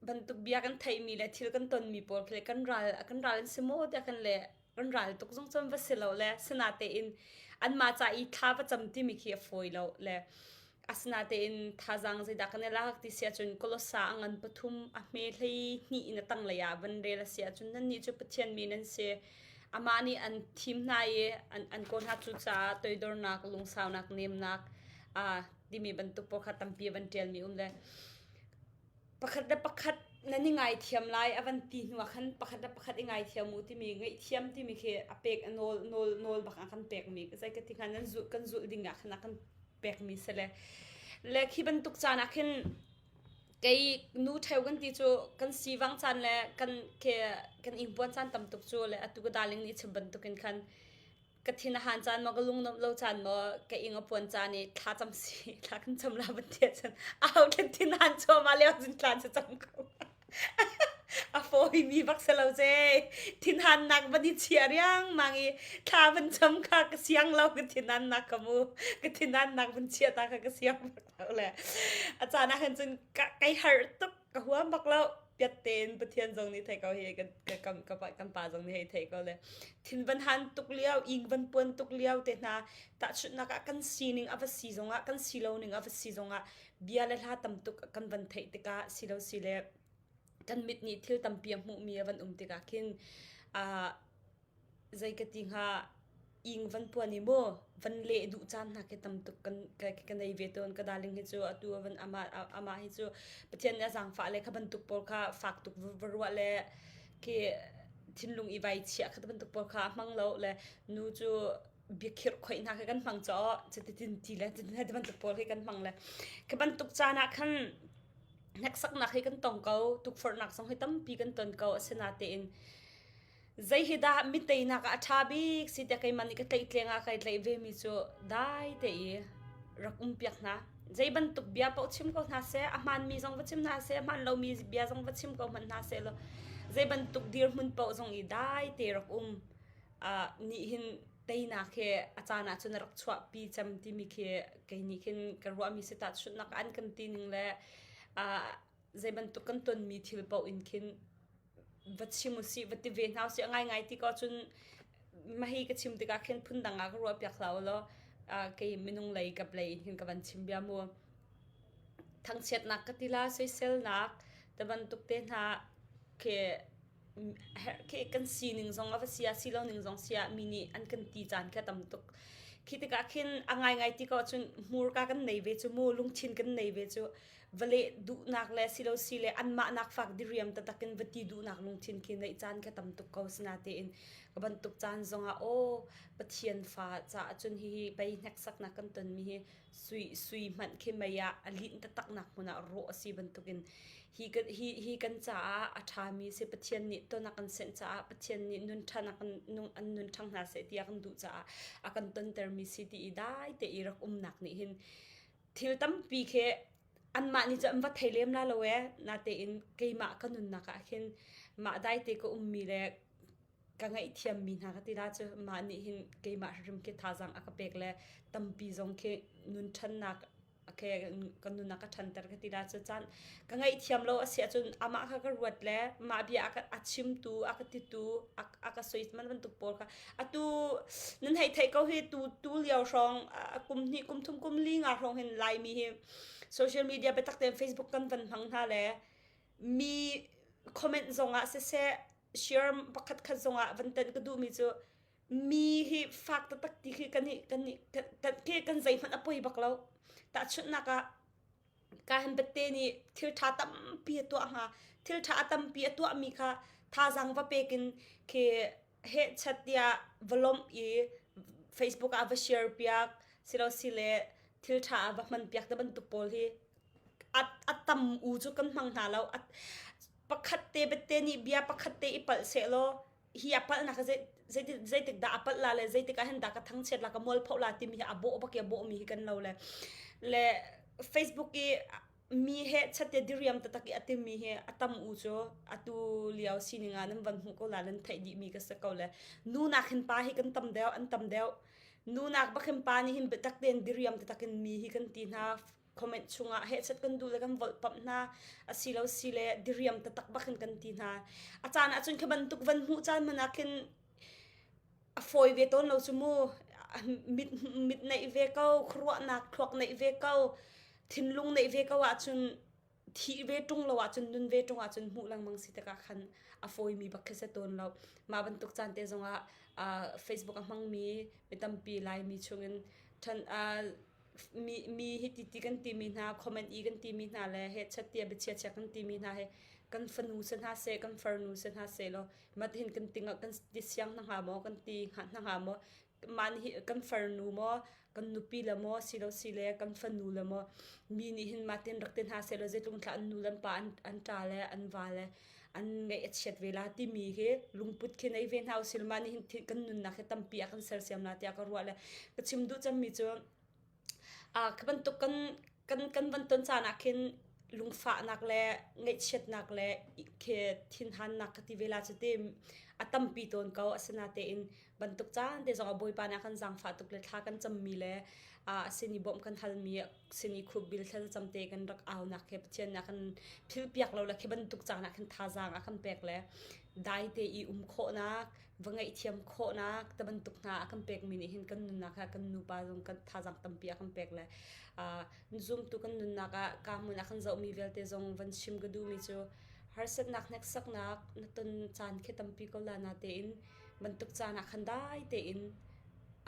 Speaker 2: bantuk bia kan theihmi le thil kan tonmi pawl khi kan ral kan ral an si maw tiah kan le kan ral tuk zong cun va si lo le sinatein anmah ca i thla va cam timi khi a fawi lo le Asinatein thazaang zeidah kan i lak ti si ahcun Kolosa a ngan pathum a hme hlei hnih in a tanglei ah van rel a si ahcun nannih cu Pathian mi nan si. Amah nih an thim hna i an, an kawl hna cucaah toidornak, lungsaunak, nemnak aa timi bantuk pawl kha tampi van ṭialmi um le pakhat le pakhat. Nan i ngaithiam lai a van ti hnu ah khan pakhat le pakhat i ngaithiam u timi ngaihthiam timi khi a pek a nawl nawl nawl bak a kan pekmi zei ka ti hnga nan zulh kan zulh ding ah khan a kan pekmi si le le khi bantuk caan ah khin kei nu ṭheu kan ti cu kan sivang caan le kan ke kan ingpuan caan tam tuk cu le atu ka darling nih chim bantukin khan ka thin a han caan maw ka lung nuamh lo caan maw ka ing a puan caan i thla cam si thla kan cam la ban tia cun au thin thin han chuam a leo cun thla cu cam ko a fawi mi bak se lo che thin han nak ban i chia riang mang i thla ban cham kha ka siang lo ka thin han nak ka mu ka thin han nak ban chia ta kha ka siang bak lo le a caan ah khan cun kai har tuk ka huam bak lo piat tein Pathian zong nih thei ko hi kan kan kan pa zong nih hei thei ko le thin van han tuk lio ing van puan tuk lio te hna tahchunhnak ah kan sining a va si zongah kan si lo ning a va si zongah bia le hla tam tuk kan van theih tikah si lo si le kan mit nih thil tampi a hmuhmi a van um tikah khin Zei ka ti hnga, ing van puan i mu, van leh duh caan hna khi tam tuk kan ka, ka nei ve tawn. Ka darling hi cu atu van amah amah hi cu Pathian nih a zaangfah le kha bantuk pawl kha fak tuk va ruah le khi thinlung i vai chiah kha bantuk pawl kha a hmang lo le nu cu biakhirh khoih hna kha kan hmang caw cuti ti le ti bantuk pawl hi kan hmang le khi bantuk caan ah khan hneksaknak hi kan tong ko tukforhnak zong hi tampi kan ton ko asinatein Zei hi dah mi teinak ah a ṭha bik si tiah keimah nih ka tlaihtleng ah kai tlaih vemi cu dai te i rak umpiak hna. Zei bantuk bia paoh chim ko hna seh, a hmaanmi zong va chim hna seh, a hmaan lomi bia zong va chim ko hmanh hna seh law zei bantuk dirhmun paoh zong i dai te rak um uh, nih hin teinak hi a caan ah cun a rak chuahpi cem timi khi kei nih khin ka ruahmi si tahchunhnak an kan ti ning le uh, zei bantuk kan tonmi thil paoh in khin va chim usih va ti ve hna usih a ngaingai ti ko cun mahi ka chim tikah khin phundang ah ka ruah piak hlah u law kei minung lei kap lei in hin ka van chim bia mu thangchiatnak ka ti la soiselnak te bantuk te hna khi khi kan sining zong a va sia si lo ning zong sia mi nih an kan ti caan kha tam tuk khi tikah khin a ngaingai ti ko cun hmurka kan nei ve cu mu lungthin kan nei ve cu vale duhnak le silo si le anmah nak fak diriam taktak in va ti duhnak lungthin khi neih caan kha tam tuk ko sinatein ka bantuk caan zongah aw Pathian fa caah cun hihi pei hneksaknak kan tonmi hi sui sui hmanh khi mei ah a linh taktak nak hmun ah rawh a si bantukin hi hi hi kan caah a ṭhami si Pathian nih ton a kan senh caah Pathian nih nun ṭhan a kan nung an nun ṭhang hna seh ti a kan duh caah a kan tontermi si ti i dai te i rak umnak nih hin thil tampi khi anmah nih cun an va thei lem la lo ee natein keimah ka nunnak ah khin mah daite ka ummi le ka ngaihthiammi hna ka ti la cu mah nih hin keimah hrim khi thazaang a ka pek le tampi zong khi nun ṭhannak ke ka nun a ka ṭhanter ka ti la cu caan ka ngaihthiam lo a si ahcun amah kha ka ruat le mah bia a ka a chimtu a ka titu a a ka soi man bantuk pawl kha atu nan hei theih ko hi tu tu lio hrawng kum hnih kum thum kum li nga hrawng hin laimi hi social media biatak tein Facebook kan van hmang hna le mi comment zong ah siseh share pakhat khat zong ah van tan ka duhmi cu mi hi fak taktak ti khi kan kan kan kan kan zeihmanh a poi bak lo tahchunhnak ah Ka han bette nih thil ṭha tampi a tuah hnga. Thil ṭha a tampi a tuahmi kha thazaang va pek in khi hehchat tiah va lawmh i Facebook ah va share piak silo sile thil ṭha ah va hman piak te bantuk pawl hi a, a tam u cu kan hmang hna lo. A, pakhat te bette nih bia pakhat te i palh sehlaw hi a palhnak zeitik zeitik dah a palh la le zeitik ah hin dah ka thangchiat la ka mualpho la timi hi a bawh bak i a bawhmi hi kan lo le le Facebook i mi he chatte diriam taktak i a timi hi a tam u cu atu lio sining ah nan van hmuh ko la nan theih dih mi ka si ko le nu nak hin pa hi kan tam deuh an tam deuh nu nak bak hin pa nih hin biatak tein diriam taktak in mi hi kan ti hna comment chungah hehchat kan duh le kan volhpamh hna asilo si le diriam taktak bak in kan ti hna a caan ahcun khi bantuk van hmuh caan man ah khin a fawi ve tawn lo cu mu mit mit neih ve ko khuaruahnak thluak neih ve ko thinlung neih ve ko ahcun thih ve ṭung lo ahcun nun ve ṭung ahcun hmuh lengmang si tikah khan a fawimi bak khi si tawn lo mah bantuk caan te zongah Facebook a hmangmi mi tampi Laimi chungin ṭhan mi mi hi ti ti kan timi hna comment i kan timi hna le he chat tia biachia chia kan timi hna he. Kan fanu si hna seh, kan farnu si hna seh law matihin kan ting kan ti siang hna hnga maw, kan ti hnga hna hnga maw? Mah nih kan farnu maw, kan nupi le maw silo sile kan fanu le maw mi nih hin mah tin rak ti hna seh law zeitluk thla an nu le an pa an ṭa le an va le an ngaih a chiat ve la timi hi lungput khi nei ve hna usih mah nih hin kan nunnak hi tampi a kan sersiam la tiah ka ruah le ka chim duh cemmi cu a ka bantuk kan kan kan van ton caan ah khin lungfahnak le ngaihchiatnak le khi thinhannak ka ti ve la cu ti a tampi tawn ko asinatein bantuk caan te zong ah Bawipa nih a kan zaangfah tuk le thla kan cammi le a sin i bawmh kan halmi sin i khupbil thlacam te kan rak aunak he Pathian nih a kan philpiak lo le khi bantuk caan ah khin thazaang a kan pek le dai te i um khawhnak va ngaihthiam khawhnak te bantuk hna a kan pekmi nih hin kan nunnak ah kan nupa zong kan thazaang tampi a kan pek le zumtu kan nunnak ah ka hmun a kan zohmi vialte zong van chim ka duhmi cu harsatnak hneksaknak na ton caan khi tampi ko la na tein bantuk caan ah khan dai tein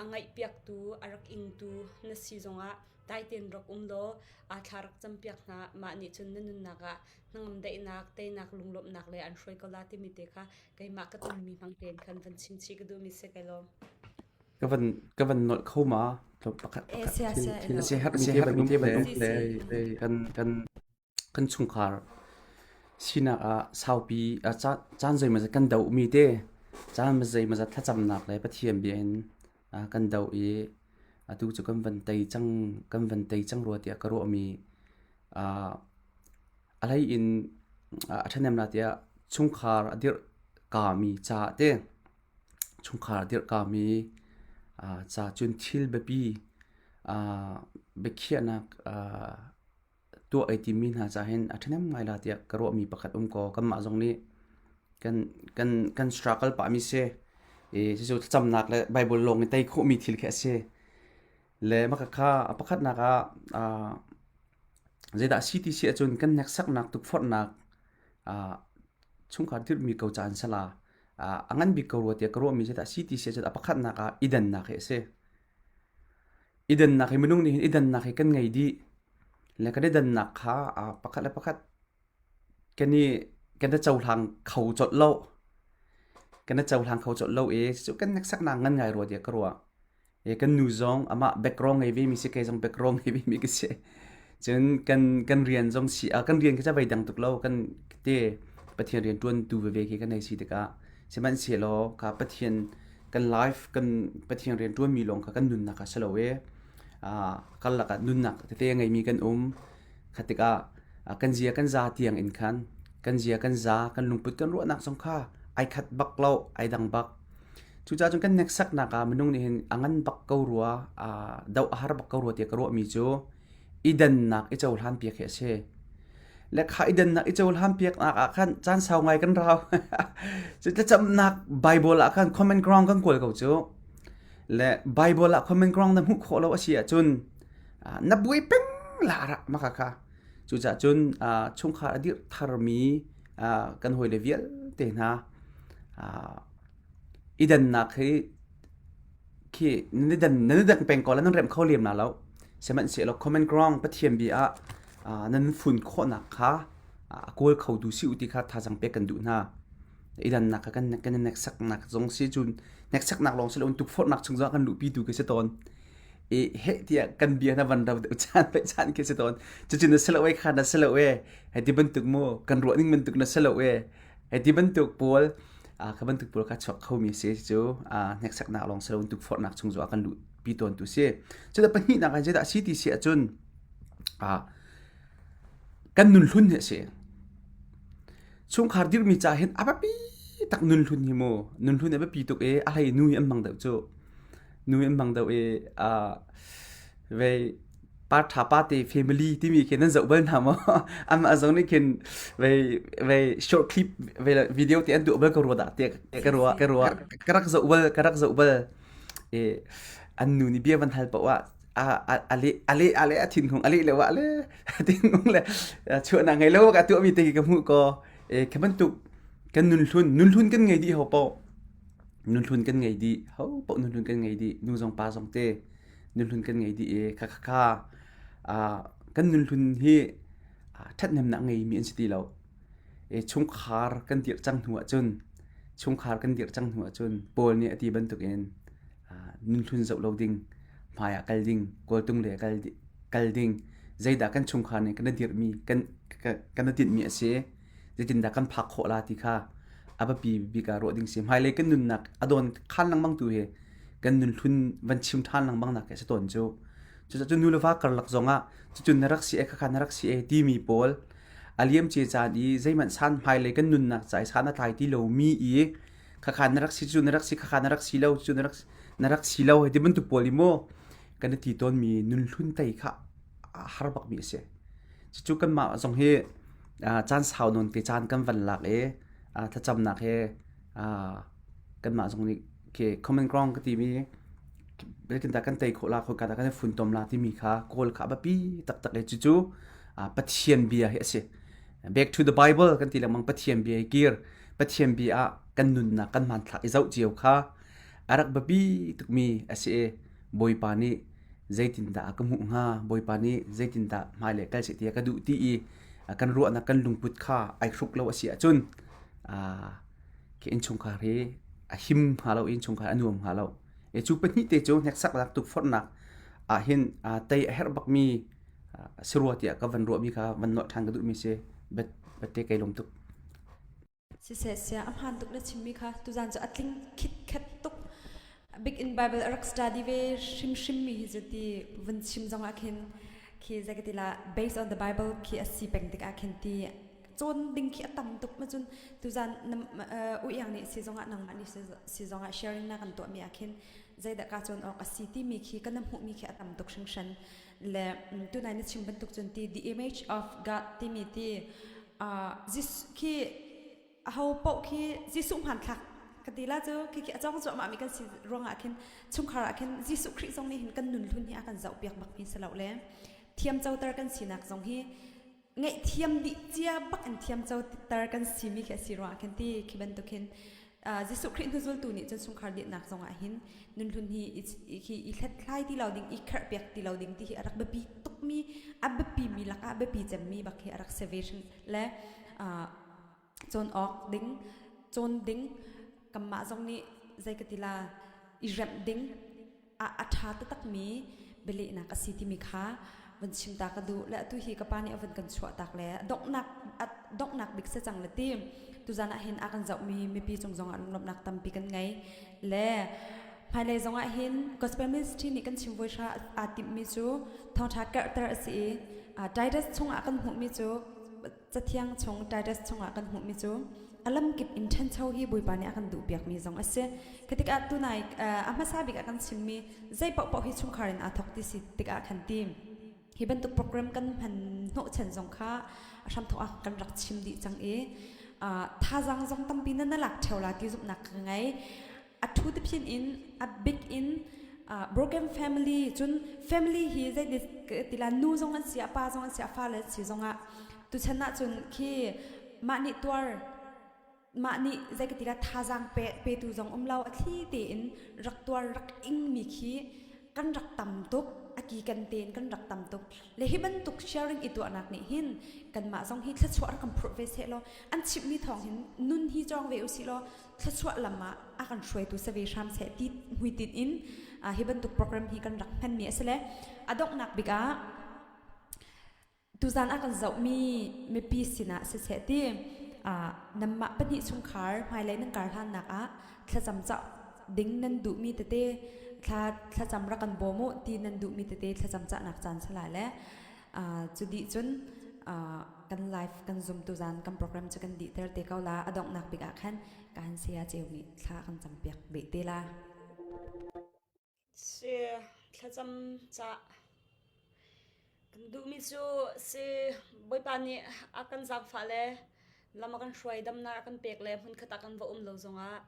Speaker 2: a ngaihpiaktu a rak ingtu na si zongah dai tein rak um law aa thla rak campiak hna mah nih cun na nunnak ah hnangam daihnak teinak lunglawmhnak le an hruai ko la timi te kha keimah ka tonmi hmang tein khan van chim chih ka duhmi si kai lawm.
Speaker 3: Ka van ka van nolh kho ma pakhat
Speaker 1: pakhat
Speaker 3: thil a siaherh mi te van um le kan kan Kan chungkhar sinak ah saupi caan zeimawzat kan dohmi te caan zeimawzat thlacamnak le Pathian bia in kan doh i atu cu kan van tei cang kan van tei cang rua tiah ka ruahmi a hlei in a ṭhahnem la tiah chungkhar a dirh kami caah te chungkhar a dirh kami ca cun thil biapi biakhiahnak tuah ai timmi hna caah hin a ṭhahnem ngai la tiah ka ruahmi pakhat um kaw kanmah zong nih kan kan kan struggle pahmi si i cucu thlacamnak le Bible lawng in tei khawhmi thil khi a si. Le maka kha a pakhatnak ah uh, zeidah si ti si ahcun kan hneksaknak tukforhnak uh, chungkhar dirhmi ko caan sala uh, a ngan bik ko rua tiah ka ruahmi zeidah si ti si ahcun a pakhatnak ah i dannak hi a si. I dannak hi minung nih hin i dannak hi kan ngei dih. Le kan i dannak kha pakhat le pakhat kan i kan i cohlang kho colh lo. Kan i cohlang kho colh lo i cucu kan hneksaknak ngan ngai rua tiah ka ruah. I kan nu zong amah background ngei ve mi si kei zong background ngei ve mi ka si. Cun kan kan rian zong si ah kan rian khi ca voi dang tuk lo kan te Pathian rian ṭuantu veve khi kan hei si tikah sihmanhsehlaw kha Pathian kan life kan Pathian rian ṭuanmi lawng kha kan nunnak ah si lo i karlak ah nunnak tete a ngeimi kan um kha tikah kan zia kan za tiang in khan kan zia kan za kan lungput kan ruahnak zong kha ai khat bak lo ai dang bak cucaah cun kan hneksaknak ah minung nih hin a ngan bak ko rua doh a har bak ko rua tiah ka ruahmi cu i dannak i cohlan piak hi a si. Le kha i dannak i cohlan piaknak ah khan caan sau ngai kan rau. Cu thlacamnak Bible ah khan common ground kan kawl ko cu. Le Bible ah common ground na hmuh khawh lo a si ahcun na buai peng la ra maka kha. Cucaah cun chungkhar a dirh tharmi kan hawile vialte hna i dannak hi khi nan i dan nan i dang peng ko la nan remh kho lem na lo sihmanhsehlaw common ground Pathian bia ah nan fun khawhnak kha a kawl kho tu si u ti kha thazang pek kan duh hna i dannak kha kan kan hneksaknak zong si cun hneksaknak lawng si lo tukforhnak chung zong kan luhpi tu khi si tawn i he tiah kan bia na van ro deuh caan pe caan khi si tawn cucu na si lo e kha na si lo e hei ti bantuk mu kan ruah ning bantuk na si lo e Hei ti bantuk pawl kha bantuk pawl kha chuak khomi si cu hneksaknak lawng si loin tukforhnak chung zong ah kan luhpi tawntu si. Cuta pahnihnak ah zeidah a si ti si ahcun kan nunhlun hi a si. Chungkhar dirhmi ca hin a biapi tak nunhlun hi mu. Nunhlun a biapi tuk i a hlei nu hi an hmang deuh cu. Nu hi an hmang deuh i vei pa ṭha pa te family timi khi nan zoh bal hna maw? Amah zong nih khin vei vei short clip vei video te an duh bal ka ruah dah tiah ka ruah ka ruah ka rak zoh bal ka rak zoh bal e an nu nih bia van hal paoh ah a a a leh a leh a leh a thinhung a leh lo ah le thinhung le chuahnak ngei lo ka tuahmi te khi ka hmuh ko e khi bantuk kan nunhlun nunhlun kan ngei dih ho paoh nunhlun kan ngei dih ho paoh nunhlun kan ngei dih nu zong pa zong te nunhlun kan ngei dih i kha kha kha kan nunhlun hi ṭhathnemnak ngeimi an si ti lo. Chungkhar kan dirh cang hnu ahcun chungkhar kan dirh cang hnu ahcun Paul nih a ti bantukin nunhlun zoh lo ding, hmai ah kal ding, kawltung lei ah kal, kal ding, zeidah kan chungkhar nih kan i dirhmi, kan, kan i tinhmi a si, zeitindah kan phak khawh la ti kha a biapi bik ah ruah ding si. Hmailei kan nunnak a dawn khan lengmang tu hi kan nunhlun van chim ṭhan lengmang nak hi a si tawn cu. Cucaah nu le va karlak zongah cucun na rak si e khakha na rak si e timi pawl a liamcia caan i zeihmanh san hmailei kan nunnak ca i san a tlai ti lomi i khakha na rak si cu na rak si khakha na rak si lo cu na rak na rak si lo hei ti bantuk pawl i mu kan i ti tawnmi nunhlun tei kha a har bakmi a si. Cucu kanmah zong hi caan sau nawn te caan kan van lak i thlacamnak he kanmah zong nih khi common ground ka timi zeitindah kan tei khawh la khawika dah kan i funtom la timi kha kawl kha a biapi taktak i cucu Pathian bia hi a si. Back to the Bible kan ti lengmang Pathian bia hi kir Pathian bia ah kan nunnak kan hmanthlak i zoh cio kha a rak biapi tukmi a si i Bawipa nih zeitindah a ka hmuh hnga Bawipa nih zeitindah hmailei kal seh ti a ka duh ti i kan ruahnak kan lungput kha ai hruk lo a si ahcun khi innchungkhar hi a him hnga lo innchungkhar a nuam hnga lo e cu pahnih te cu hneksaknak tukforhnak ah hin tei a herh bakmi si rua tiah ka van ruahmi kha van nolh ṭhan ka duhmi si bet bette kai lawm tuk.
Speaker 1: Siseh sia a hmaan tuk na chimmi kha tuzan cu a tling khitkhet tuk. Big in Bible a rak study ve hrimhrim mi hi cu ti vun chim zong ah khin khi zei ka ti la based on the Bible khi a si peng tik ah khin ti cawn ding khi a tam tuk ma cun tuzan u iang nih si zongah nangmah nih si zongah sharing na kan tuah mi ah khin zeidah ka cawn awk a si timi khi kan hmuh mi khi a tam tuk hringhran le tunai na chim bantuk cun ti the image of God timi ti khi aho paoh khi Jesuh hmanthlak ka ti la cu khi khi a cawng cuahmah mi kan si ruangah khin chungkhar ah khin Jesuh Khrih zong nih hin kan nun hlun hi a kan zoh piak bak mi si lo le thiam coter kan sinak zong hi ngaihthiam dih cia bak in thiam coter kan simi khi a si ruangah khin ti khi bantuk hin Jesuh Khrih hnuzultu nih cun chungkhar dinhnak zongah hin nunhlun hi hi i hlethlai ti lo ding i kherhpiak ti lo ding ti hi a rak biapi tukmi a biapi mi lakah biapi cemmi bak hi a rak si ve hrim le cawn awk ding cawn ding kanmah zong nih zei ka ti la i remh ding a ṭha taktakmi bialehnak a si timi kha van chim ta ka duh le atu hi ka pa nih a van kan chuah tak le donghnak donghnak bik si cang le ti tuzan ah hin a kan zohmi mipi cung zongah lunglawmhnak tampi kan ngei le hmailei zongah hin gospel ministry nih kan chim voi hra aa timhmi cu thawngṭha kerhter a si i Titus chungah kan hmuhmi cu Cathiang chung Titus chungah kan hmuhmi cu a lamkip in ṭhancho hi Bawipa nih a kan duhpiakmi zong a si. Khi tikah tunai a hmasa bik ah kan chimmi zei paohpaoh hi chungkhar in aa thawk ti si tikah khan ti hi bantuk program kan hman hnawhchan zong kha a hramthawk ah kan rak chim dih cang i thazaang zong tampi na na lak ṭheo la ti zumhnak ka ngei. A ṭhu tiphin in a big in broken family cun family hi zei tila nu zong an si a pa zong an si a fale an si zongah tuchan ah cun khi mah nih tuar mah nih zei ka tila thazaang pe petu zong um lo a thli tein rak tuar rak ing mi khi kan rak tam tuk a ki kan tein kan rak tam tuk le hi bantuk sharing i tuahnak nih hin kanmah zong hi thluachuah rak kan phurh ve seh law an chimhmi thawng hin nun hi cawng ve usih law thluachuah lam ah a kan hruaitu si ve hram seh ti hmuitinh in hi bantuk program hi kan rak hmanmi a si le a donghnak bik ah tuzan a kan zohmi mipi sinah siseh ti nanmah pahnih chungkhar hmailei nan kar hlannak ah thlacam cah ding nan duhmi tete thla thlacam rak kan bawm u ti nan duhmi tete thlacam cahnak caan sala le cu dih cun kan live kan zoom tuzan kan program cu kan dihter te ko la a donghnak bik ah khan kan saya ceu nih thla kan campiak beh te la.
Speaker 2: Si thlacam ca kan duhmi cu si Bawipa nih a kan zaangfah le lam a kan hruai damnak a kan pek le hmunkhat ah kan va um lo zongah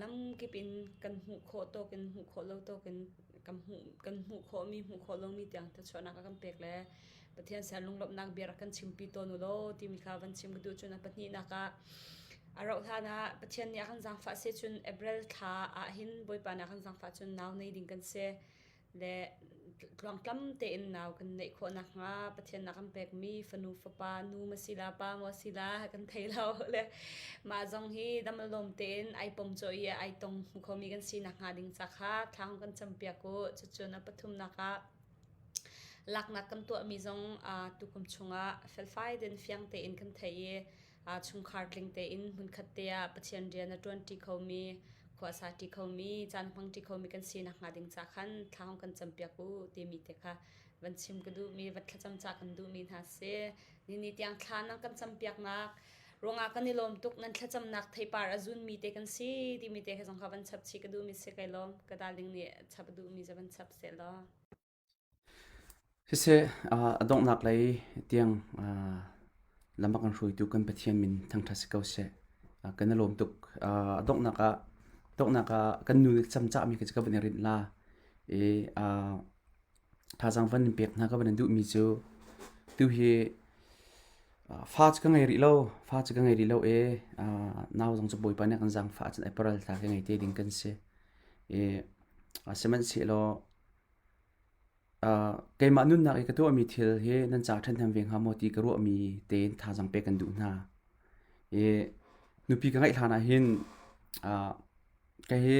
Speaker 2: lamkip in kan hmuh khawh tawk in hmuh khawh lo tawk in kan hmuh kan hmuh khawhmi hmuh khawh lomi tiang thluachuahnak a kan pek le Pathian ser lunglawmhnak bia rak kan chimpi tawn u law timi kha van chim ka duh cun a pahnihnak ah a rauh hlan ah Pathian nih a kan zaangfah si cun April thla ah hin Bawipa nih a kan zaangfah cun nau nei ding kan si. Le tluangtlam tein nau kan neih khawh nakhnga Pathian a kan pekmi fanu fapa nu ma si la pa maw si la kan thei lo le mah zong hi dam lawm tein ai pom caw i ai tong hmu khomi kan si nakhnga ding ca kha thla hong kan campiak u. Cucun a pathumnak ah laknak kan tuahmi zong tukum chungah felfai tein fiang tein kan thei i chungkhar tling tein hmunkhat te ah Pathian rian a ṭuanṭi khomi, khua a saṭi khomi, caan hmangṭi khomi kan si nakhnga ding ca khan thla hong kan campiak u timi te kha van chim ka duhmi, va thlacam ca kan duhmi hna si. Nini tiang thla nan kan campiaknak ruangah kan i lawm tuk nan thlacamnak theipar a zunmi te kan si timi te kha zong kha van chap chih ka duhmi si kai lawm. Ka darling nih chap a duhmi za van chap seh law.
Speaker 3: Siseh, a donghnak lei tiang lam a kan hruaitu kan Pathian min thangṭhat si ko seh. Kan i lawm tuk. A donghnak ah donghnak ah kan nu nih camcahmi kha ka van i rinh la. I thazaang van in pek hna ka van in duhmi cu tuhi fa cu ka ngei rih lo. Fa cu ka ngei rih lo i nau zong cu Bawipa nih a kan zaangfah ahcun April thla ka ngei te ding kan si. I sihmanhsehlaw Keimah nunnak i ka tuahmi thil hi nan caah ṭhahnem ve hnga maw ti ka ruahmi tein thazaang pek kan duh hna. I nupi ka ngeih hlan ah hin kei hi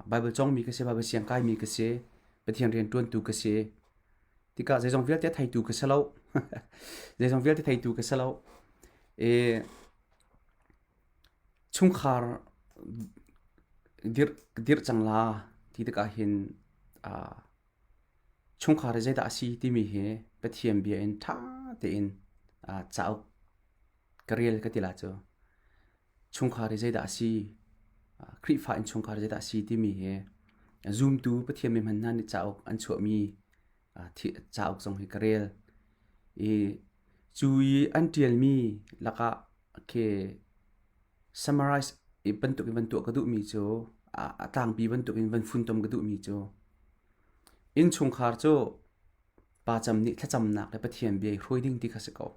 Speaker 3: Baibal cawngmi ka si, Baibal siang kaimi ka si, Pathian rianṭuantu ka si. Tikah zeizong vialte a theitu ka si lo. Zeizong vialte theitu ka si lo. I Chungkhar dirh cang la ti tikah hin chungkhar hi zeidah a si timi hi Pathian bia in ṭha tein cauk ka rel ka ti la cu. Chungkhar hi zeidah a si, Khrihfa innchungkhar hi zeidah a si timi hi zumtu Pathian mi hmanh hna nih cauk an chuahmi cauk zong hi ka rel. I cu i an ṭialmi lakah khi summarize bantuk in van tuah ka duhmi cu a tlangpi bantuk in van funtom ka duhmi cu innchungkhar cu pa cam nih thlacamnak le Pathian bia i hruai ding ti kha si ko.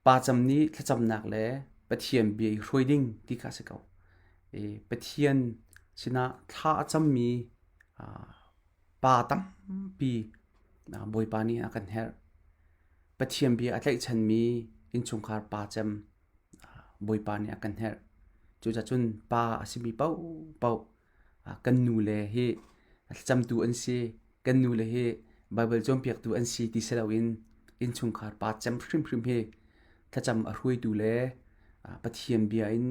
Speaker 3: Pa cam nih thlacamnak le Pathian bia i hruai ding ti kha si ko. I Pathian sinah thla a cammi pa tampi Bawipa nih a kan herh. Pathian bia a tlaihchanmi innchungkhar pa cem Bawipa nih a kan herh. Cucacun pa a simi paohpaoh kan nule hi thlacamtu an si, kan nule hi Baibal cawnpiaktu an si ti si loin innchungkhar pa cem hrimhrim hi thlacam a hruaitu le Pathian bia in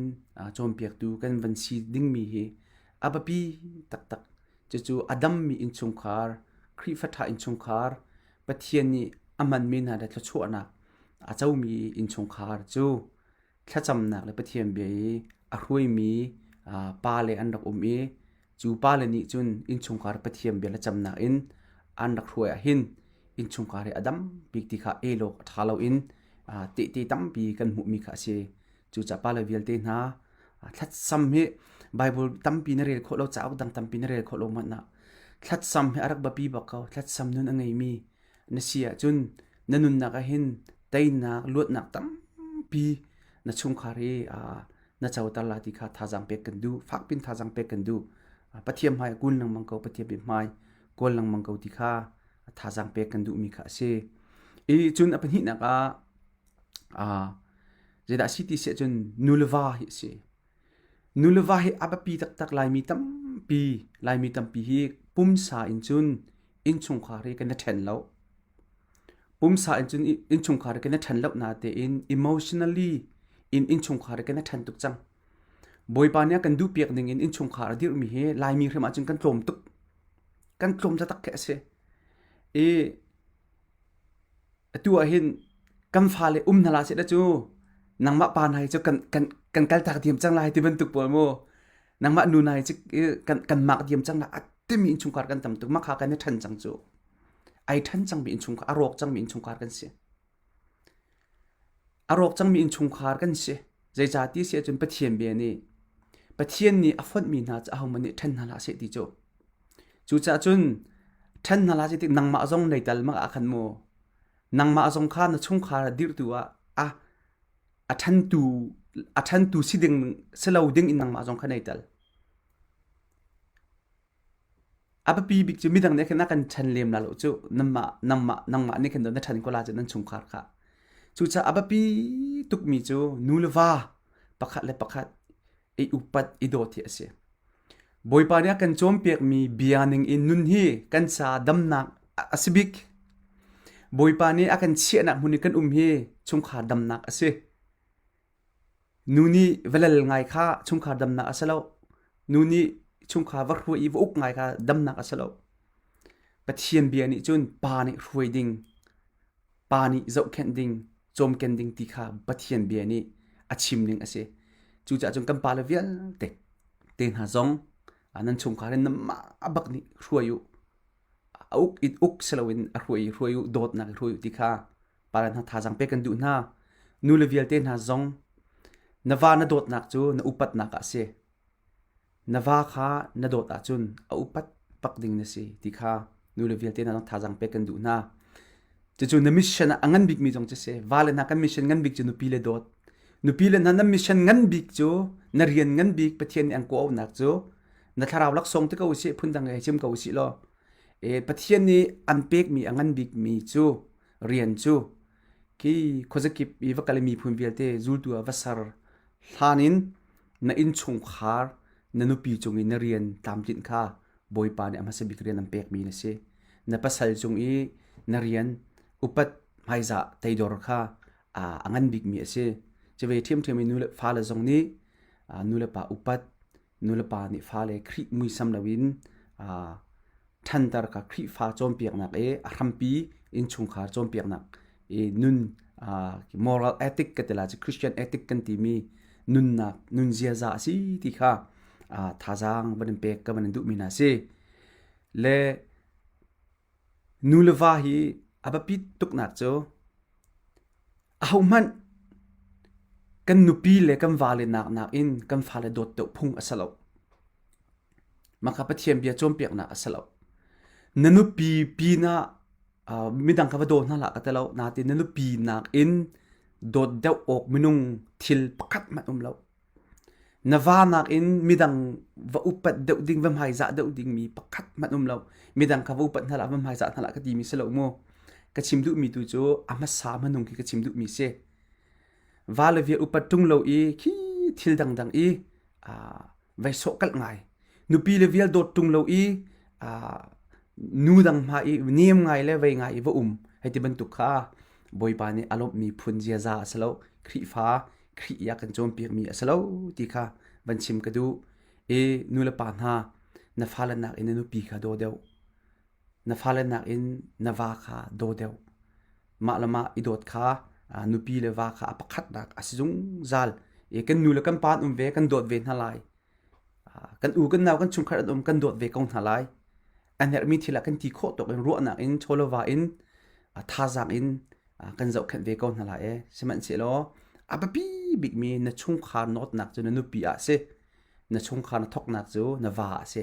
Speaker 3: cawnpiaktu kan van si dingmi hi a biapi taktak. Cucu a dammi innchungkhar, Khrihfa ṭha innchungkhar, Pathian nih a hmanmi hna le thluachuahnak a comi innchungkhar cu thlacamnak le Pathian bia i a hruaimi pale an rak um i cu pale nih cun innchungkhar Pathian bia le camnak in an rak hruai ahhin innchungkhar hi a dam bik ti kha el awk a ṭha loin tehte tampi kan hmuhmi kha a si. Cucaah pale vialte hna thlacam hi Bible tampi na rel khawh lo cauk dang tampi na rel khawh lo hmanh ah thlacam hi a rak biapi bak ko. Thlacam nun a ngeimi na si ahcun na nunnak ah hin teinak luatnak tampi na chungkhar hi na coter la ti kha thazaang pek kan duh. Fakpin thazaang pek kan duh. Pathian hmai kun lengmang ko, Pathian hmai kawl lengmang ko ti kha thazaang pek kan duhmi kha a si. I cun a pahnihnak ah Zeidah a si ti si ahcun nu le va hi a si. Nu le va hi a biapi taktak Laimi tampi, Laimi tampi hi pumsa in cun innchungkhar hi kan i ṭhen lo. Pumsa in cun innchungkhar hi kan i ṭhen lo natein emotionally in innchungkhar hi kan i ṭhen tuk cang. Bawipa nih a kan duhpiak ning in innchungkhar a dirhmi hi Laimi hrim ahcun kan tlawm tuk. Kan tlawm taktak khi a si. I Atu ah hin kan fale um hna hlah seh cu nangmah pa hna hi cu kan kan kan kaltak diam cang lai ti bantuk pawl mu nangmah nu hna hi cu kan kan mak diam cang lai a timi innchungkhar kan tam tuk mah kha kan i ṭhen cang cu ai ṭhen cangmi innchungkhar a rawk cangmi innchungkhar kan si a rawk cangmi innchungkhar kan si zeicah ti si ahcun Pathian bia nih Pathian nih a fonhmi hna cu ahohmanh nih ṭhen hna hlah seh ti cu Cucaah cun ṭhen hna hlah seh ti nangmah zong nei tal mak ah khan mu nangmah zong kha na chungkhar dirhtu ah a a ṭhentu a ṭhentu si ding si lo ding in nangmah zong kha nei tal. A biapi bik cu midang nih khin a kan ṭhen lem la lo cu nangmah nangmah nangmah nih khin na ṭhen ko la cu nan chungkhar kha. Cucaah a biapi tukmi cu nu le va pakhat le pakhat i upat i dawt hi a si. Bawipa nih a kan cawnpiakmi bia ning in nun hi kan ca damnak a si bik. Bawipa nih a kan chiahnak hmun i kan um hi chungkhar damnak a si. Nu nih va lal ngai kha chungkhar damnak a si lo. Nu nih chungkhar va hruai i va uk ngai kha damnak a si lo. Pathian bia nih cun pa nih hruai ding, pa nih zohkhenh ding, cawmken ding ti kha Pathian bia nih a chim ning a si. Cucaah cun kan pale vialte te hna zong nan chungkhar in nanmah bak nih hruai u. A uk in uk si loin a hruai i hruai u, dawtnak i hruai u ti kha pale hna thazaang pek kan duh hna. Nule vialte hna zong na va na dawtnak cu na upatnak ah a si. Na va kha na dawt ahcun a upat bak ding na si ti kha nule vialte hna zong thazaang pek kan duh hna. Cucu na mission ah a ngan bikmi zong cu si. Vale hna kan mission ngan bik cu nupi le dawt. Nupi le hna nan mission ngan bik cu na rian ngan bik Pathian nih an kawhauhnak cu na thlarau laksawng ti ko usih phundang he chim ko usih law e, Pathian nih an pekmi a ngan bikmi cu rian cu khi khuazakip i va kal i miphun vialte zultu ah va ser hlan in na innchungkhar na nupi cung i na rian tlamtlinh kha Bawipa nih a hmasa bik rian an pekmi na si. Na pasal cung i na rian upat hmaizah teidor kha a ngan bikmi a si. Cuve ṭhiamṭhiam i nu le fale zong nih nu le pa upat nulepa nih fale Khrih muisam loin ṭhanter kha Khrihfa cawnpiaknak i a hrampi innchungkhar cawnpiaknak i nun moral ethic ka ti lai cu Christian ethic kan timi nunnak nun ziaza a si ti kha thazaang van in pek ka van in duhmi hna si. Le nu le va hi a biapit tuknak cu Ahohmanh kan nupi le kan vale nak nakin kan fale dawt deuh phung a si lo. Mah kha Pathian bia cawnpiaknak a si lo. Na nupi pinah uh, midang kha va daw hna hlah ka ti lo. Natin na nupi nakin dawt deuh awk minung thil pakhat hmanh um lo. Na va nakin midang va upat deuh ding, va hmaizah deuh dingmi pakhat hmanh um lo. Midang kha va upat hna hlah, va hmaizah hna hlah ka timi si lo mu. Ka chim duhmi tu cu a hmasa hmanung khi ka chim duhmi si. Va le vial upat ṭung lo i khi thil dangdang i aa vai sawhkalh ngai. Nupi le vial dawt ṭung lo i aa nu dang hma i nem ngai le vei ngai i va um hei ti bantuk kha Bawipa nih a lawmhmi phun ziaza a si lo. Khrihfa Khrih i a kan cawnpiakmi a si lo ti kha van chim ka duh. I nulepa hna, na fale nakin na nupi kha daw deuh. Na fale nakin na va kha daw deuh. Mah le mah i dawt kha nupi le va kha a pakhatnak a si zungzal. I kan nu le kan pa an um ve, kan dawt ve hna lai. Kan u kan nau kan chungkhar an um, kan dawt ve ko hna lai. An herhmi thil ah kan ti khawh tawk in ruahnak in chawleva in thazaang in kan zohkhenh ve ko hna lai e. Sihmanhsehlaw a biapi bikmi na chungkhar nawtnak cu na nupi ah a si. Na chungkhar na thawknak cu na va a si.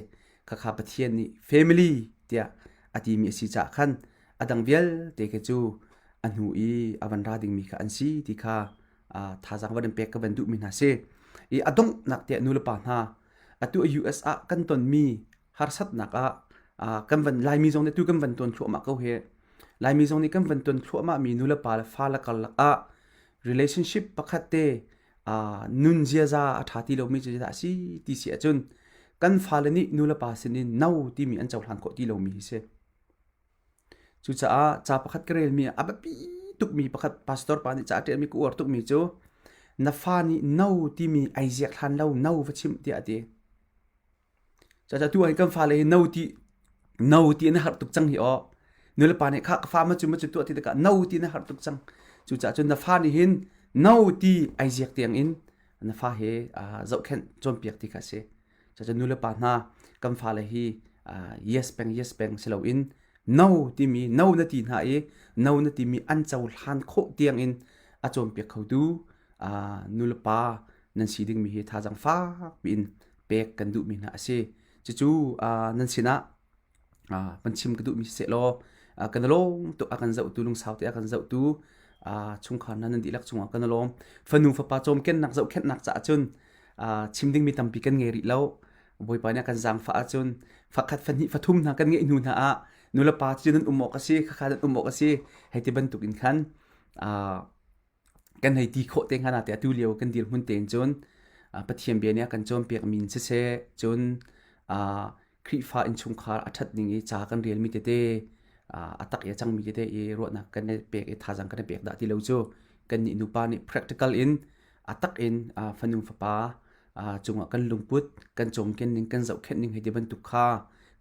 Speaker 3: Khakha Pathian nih family tiah a timi a si caah khan a dang vialte khi cu a hnu i a van ra dingmi kha an si ti kha thazaang van in pek ka van duhmi hna si. I a donghnak tiah nulepa hna atu US ah kan tonmi harsatnak ah kan van Laimi zong nih tu kan van ton thluahmah ko hi. Laimi zong nih kan van ton thluahmahmi nulepa le fale karlak ah relationship pakhat te nun ziaza a ṭha ti lomi cu zeidah a si ti si ahcun kan fale nih nulepa sinin no timi an cohlan khawh ti lomi hi si. Cucaah ca pakhat ka relmi ah a biapi tukmi pakhat pastor pa nih ca a ṭialmi ka uar tukmi cu na fa nih no timi ai ziak hlan lo no va chimh tiah a ti. Cucaah tu ah kan fale hi no ti no ti an har tuk cang hi aw. Nulepa nih kha ka fa ma cu ma cu tuah ti tikah no ti na har tuk cang. Cucaah cun na fa nih hin no ti ai ziak tiang in na fa he zohkhenh cawnpiak ti kha a si. Cucaah nulepa hna kan fale hi yes peng yes peng si loin no timi no na ti hna i no na timi an cohlan khawh tiang in a cawnpiak khotu nulepa nan si dingmi hi thazaang fak piin pek kan duhmi hna a si. Cucu nan sinah van chim ka duhmi siseh law kan i lawm tuk a kan zohtu lungsau te a kan zohtu chungkhar hna nan dihlak cungah kan i lawm. Fanu fapa cawmkennak zohkhenhnak caah cun chim dingmi tampi kan ngei rih lo. Bawipa nih a kan zaangfah ahcun fakhat fahnih fathum hna kan ngeih hnu hna ah nulepa cu nan um awk a si khakha nan um awk a si hei ti bantuk in khan kan hei ti khawh te hnga na te atu lio kan dirhmun tein cun Pathian bia nih a kan cawnpiak mi in siseh cun Khrihfa innchungkhar a ṭhat ning i ca kan relmi tete a tak i a cangmi tete i ruahnak kan i pek i thazaang kan i pek dah ti lo cu kannih nupa nih practical in a tak in fanu fapa cungah kan lungput kan cawmken ning kan zohkhenh ning hei ti bantuk kha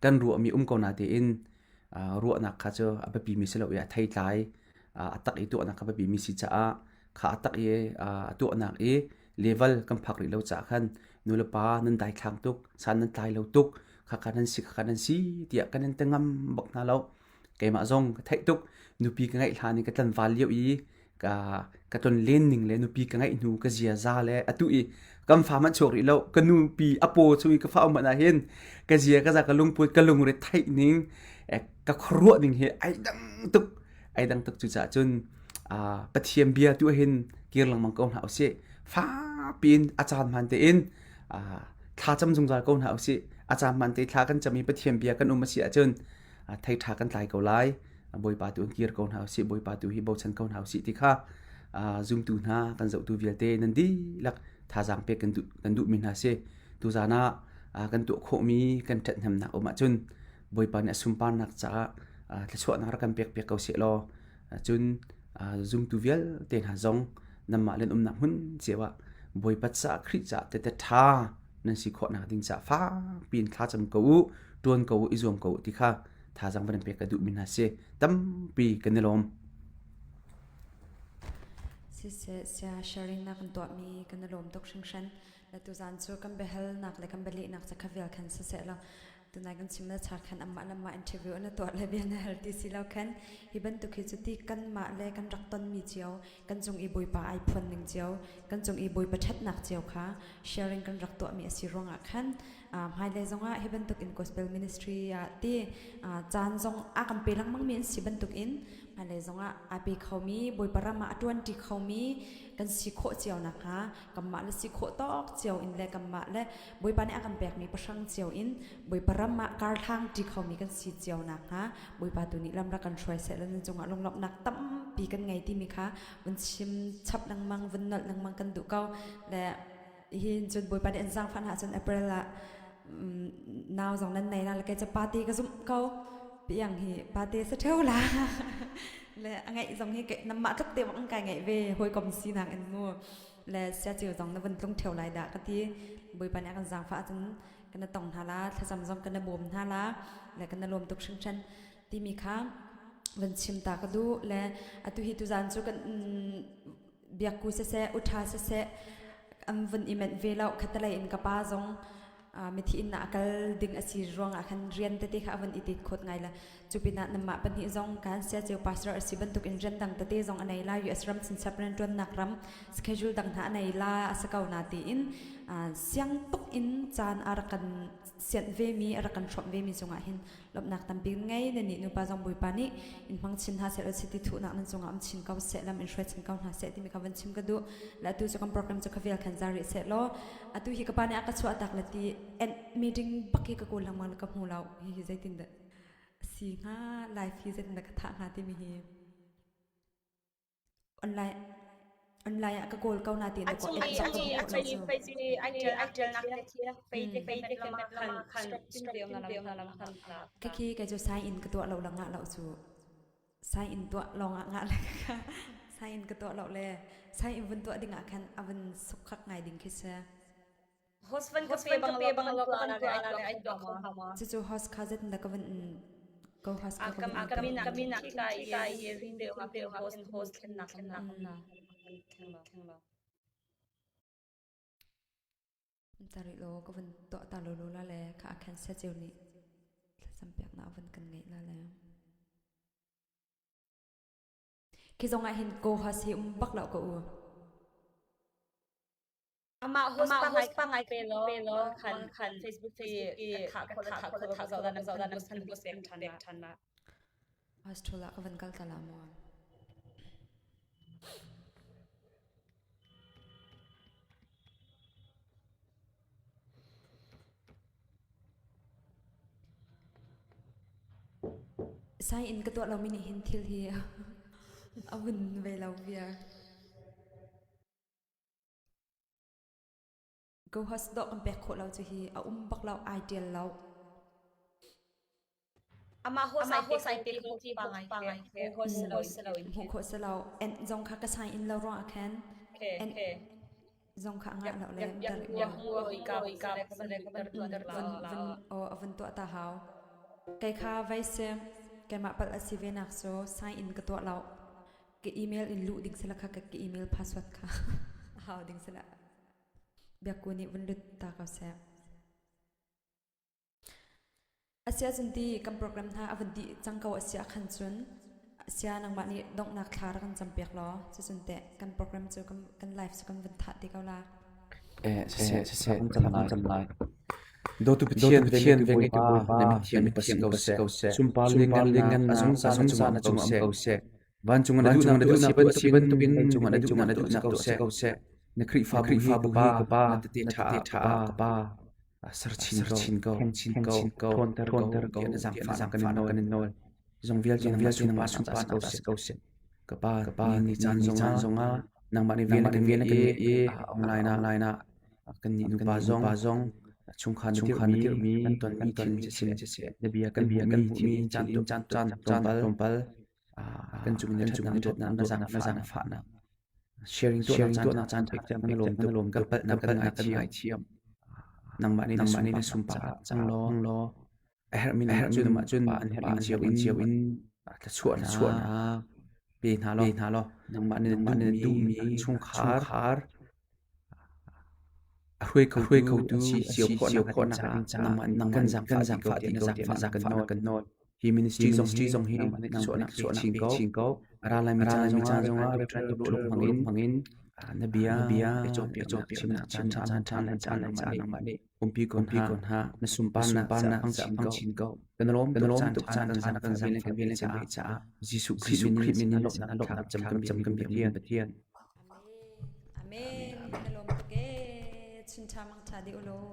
Speaker 3: kan ruahmi um ko na tein ruahnak kha cu a biapimi si lo i a theitlai a tak i tuahnak kha biapimi si caah kha a tak i a tuahnak i level kan phak rih lo caah khan nulepa nan daithlang tuk san nan tlai lo tuk khakha nan si khakha nan si tiah kan in te ngam bak hna lo keimah zong ka theih tuk nupi ka ngeih hlan i ka tlanval lio i ka ka ton len ning le nupi ka ngeih hnu ka ziaza le atu i kan fa man chuak rih lo ka nupi a paw chung i ka fa um ah hin ka zia ka za ka lungput ka lungre theih ning ka khuaruah ning hi ai dang tuk ai dang tuk cucaah cun Pathian bia tu hin kir lengmang ko hna usih fakpi in a caan hmaan tein thla cam zungzal ko hna usih a caan hmaan te thla kan cam i Pathian bia kan um a si ahcun thei ṭha kan tlai ko lai Bawipa tu in kir ko hna usih Bawipa tu hi bochan ko hna usih ti kha zumtu hna kan zohtu vialte nan dihlak thazaang pek kan duh kan duhmi hna si tuzaan ah kan tuah khawhmi kan ṭhathnemnak um ahcun Bawipa nih a sunparnak caah thluachuahnak rak kan pekpiak ko seh law cun zumtu vialte hna zong nanmah le umnak hmun cio ah Bawipa caah Khrih caah tete ṭha nan si khawhnak ding caah fakpi in thlacam ko u ṭuan ko u i zuam ko u ti kha thazaang van in pek ka duhmi hna si tampi kan i lawm.
Speaker 1: Siseh sia sharing na kan tuahmi kan i lawm tuk hringhran. Le tuzaan cu kan biahalnak le kan bialehnak ca kha vial khan siseh law tunai kan chim le char khan amah le mah interview an tuah le bia na hal ti si lo khan hi bantuk hi cu ti kanmah le kan rak tonmi cio kan cung i bawipa ai phuan ning cio kan cung i bawipa ṭhatnak cio kha sharing kan rak tuahmi a si ruangah khan hmailei zongah hi bantuk in gospel ministry ah ti caan zong a kan pe lengmang mi an si bantuk in hmailei zongah aa pe khomi bawipa ram ah a ṭuanṭi khomi kan si khawh cio nakhnga kanmah le si khawh tawk cio in le kanmah le Bawipa nih a kan pekmi pahrang cio in Bawipa ram ah karhlang ṭi khomi kan si cio nakhnga Bawipa tu nih lam rak kan hruai seh law nan cungah lunglawmhnak tampi kan ngei timi kha vun chim chap lengmang vun nolh lengmang kan duh ko le hin cun Bawipa nih an zaangfah hna ahcun April ah nau zong nan nei la le kei cu pate ka zumh ko piang hi pate sa ṭheo la le a ngeih zong hi namah tluk te bang kai ngeih ve hawikom sinak in mu le siaciu zong na vun tlung ṭheo lai dah ka ti Bawipa nih a kan zaangfah ahcun kan tong hna la thlacam zong kan bawm hna la le kan lawm tuk hringhran timi kha van chim ta ka duh le atu hi tuzaan cu kan biakku siseh uṭha siseh an vun i menh ve lo khatalei in ka pa zong mithi inn ah a kal ding a si ruangah khan rian tete kha a van i tit khawt ngai la cu pinah namah pahnih zong kan sia ceu pastor a si bantuk in rian dang tete zong a nei la US ram chinchap rian ṭuannak ram schedule dang hna a nei la a si ko na tiin siang tuk in caan a rak kan sianh ve mi a rak kan hrawmh ve mi cungah hin lawmhnak tampi ngei na nih nupa zong Bawipa nih in hmang chin hna seh city thuhnak nan cungah um chin ko seh lam in hruai chin ko hna seh timi kha van chim ka duh le atu cu kan program cu kha vel khan zar rih seh law atu hi ka pa nih a ka chuah tak le ti en meeting bak hi ka kawl lengmang le ka hmu lo hi hi zeitin dah si hnga life hi zeitin dah ka thah hnga timi hi Online online ah ka kawl ko na ti na ko
Speaker 2: a cung i a cung i Facebook ai ṭialnak te khi fei te lama khan
Speaker 1: Ka khi kei cu sign in ka tuah lo la ngah lo cu sign in tuah lawng ah ngah le ka sign in ka tuah lo le sign in vun tuah ding ah khan a vun sukkhak ngai ding khi si.
Speaker 2: Host van ka pe bang lo bang lo kan tuah na ai tuah kho ma.
Speaker 1: Cucu host kha zet na ka van ko host ka
Speaker 2: van ka min ka min ka i rin pe pe host host thlen nak thlen nak na thlen lo.
Speaker 1: Tari lo ka van tuah ta lo lo la le kha khan se cheu nih thlacam piak na van kan ngeih la le. Khi zong ah hin ko host hi um bak lo ko u.
Speaker 2: Amah host pangai pe lo khan khan Facebook i ka tha kho tha kho tha zo dan zo dan khan post pek than pek than na.
Speaker 1: Host thula ka van kal ta la mo. Sign in ka tuah lomi nih hin thil hi a vun ve lo viar. Go host dawh kan pek khawh lo cu hi a um bak lo ai tial lo.
Speaker 2: Amah ho sai pe kho ti pa ngai ke ho si lo in.
Speaker 1: Hmuh khawh si lo. En zong kha ka sign in lo ruang ah khan. En zong kha ngah lo le vun tuah ta hau. Kei kha vai se keimah palh a si ve nak cu sign in ka tuah lo. Ka email in luh ding sila kha ka email password kha hau ding sila. Biakku nih vun lut ta ko seh. Asiahcun ti kan program hna a van dih cang ko a si ahkhan cun sia nangmah nih donghnak thla rak kan campiak law cucun teh kan program cu kan live cu kan van thah te ko la.
Speaker 3: Eh, siseh, siseh, kan cam lai. Dawtu Pathian, Pathian vengtu Bawipa, na mithiam pa si ko seh. Sunpar lianngannak a zungzal na cungah um ko seh. Vancung ah na duhnak tuah a si bantukin leicung ah na duhnak tuah si ko seh. Na Khrihfabu hi ka Pa, na tehte ṭha ah ka Pa, ser chin ko, thleng chin ko, ṭhawnter ko, tiah na zaangfahnak kan in nawl. Zong vialte nangmah sunparnak si ko seh. Ka Pa, ni caan zongah nangmah nih rian na kan ngeih i online ah kannih nupa zong chungkhar na dirhmi kan tonmi thil siseh, na bia kan hmuhmi caan tlawmpal kan cung in na ṭhatnak na zaangfahnak sharing tuahnak caan pek tiang kan lawm tuk kan palhnak kan ngaithiam nangmah nih na sunparnak cang law a herhmi num ahcun pa an herh ning cio in thluachuahnak pe hna law nangmah nih na duhmi chungkhar A hruai khotu a si cio khawhnak ding caah nangmah nih kan zaangfah dih ko tiah na zaangfahnak kan nawl. Hi ministry zong hi nangmah nih thluachuahnak pe chin ko. A ra laimi caan zongah Reverend Dr. hmangin na bia i cawnpiaknak chimnak caan ṭha le caan nangmah nih umpi ko hna. Na sunparnak caah hmang chin ko. Kan lawm tuk caan ṭha na kan ven caah Jesuh Khrih min in lawmhnak cam kan biak Pathian.
Speaker 1: Amen. Amen. Na lawm tuk ee. Chun ṭha mang ṭha dih u law.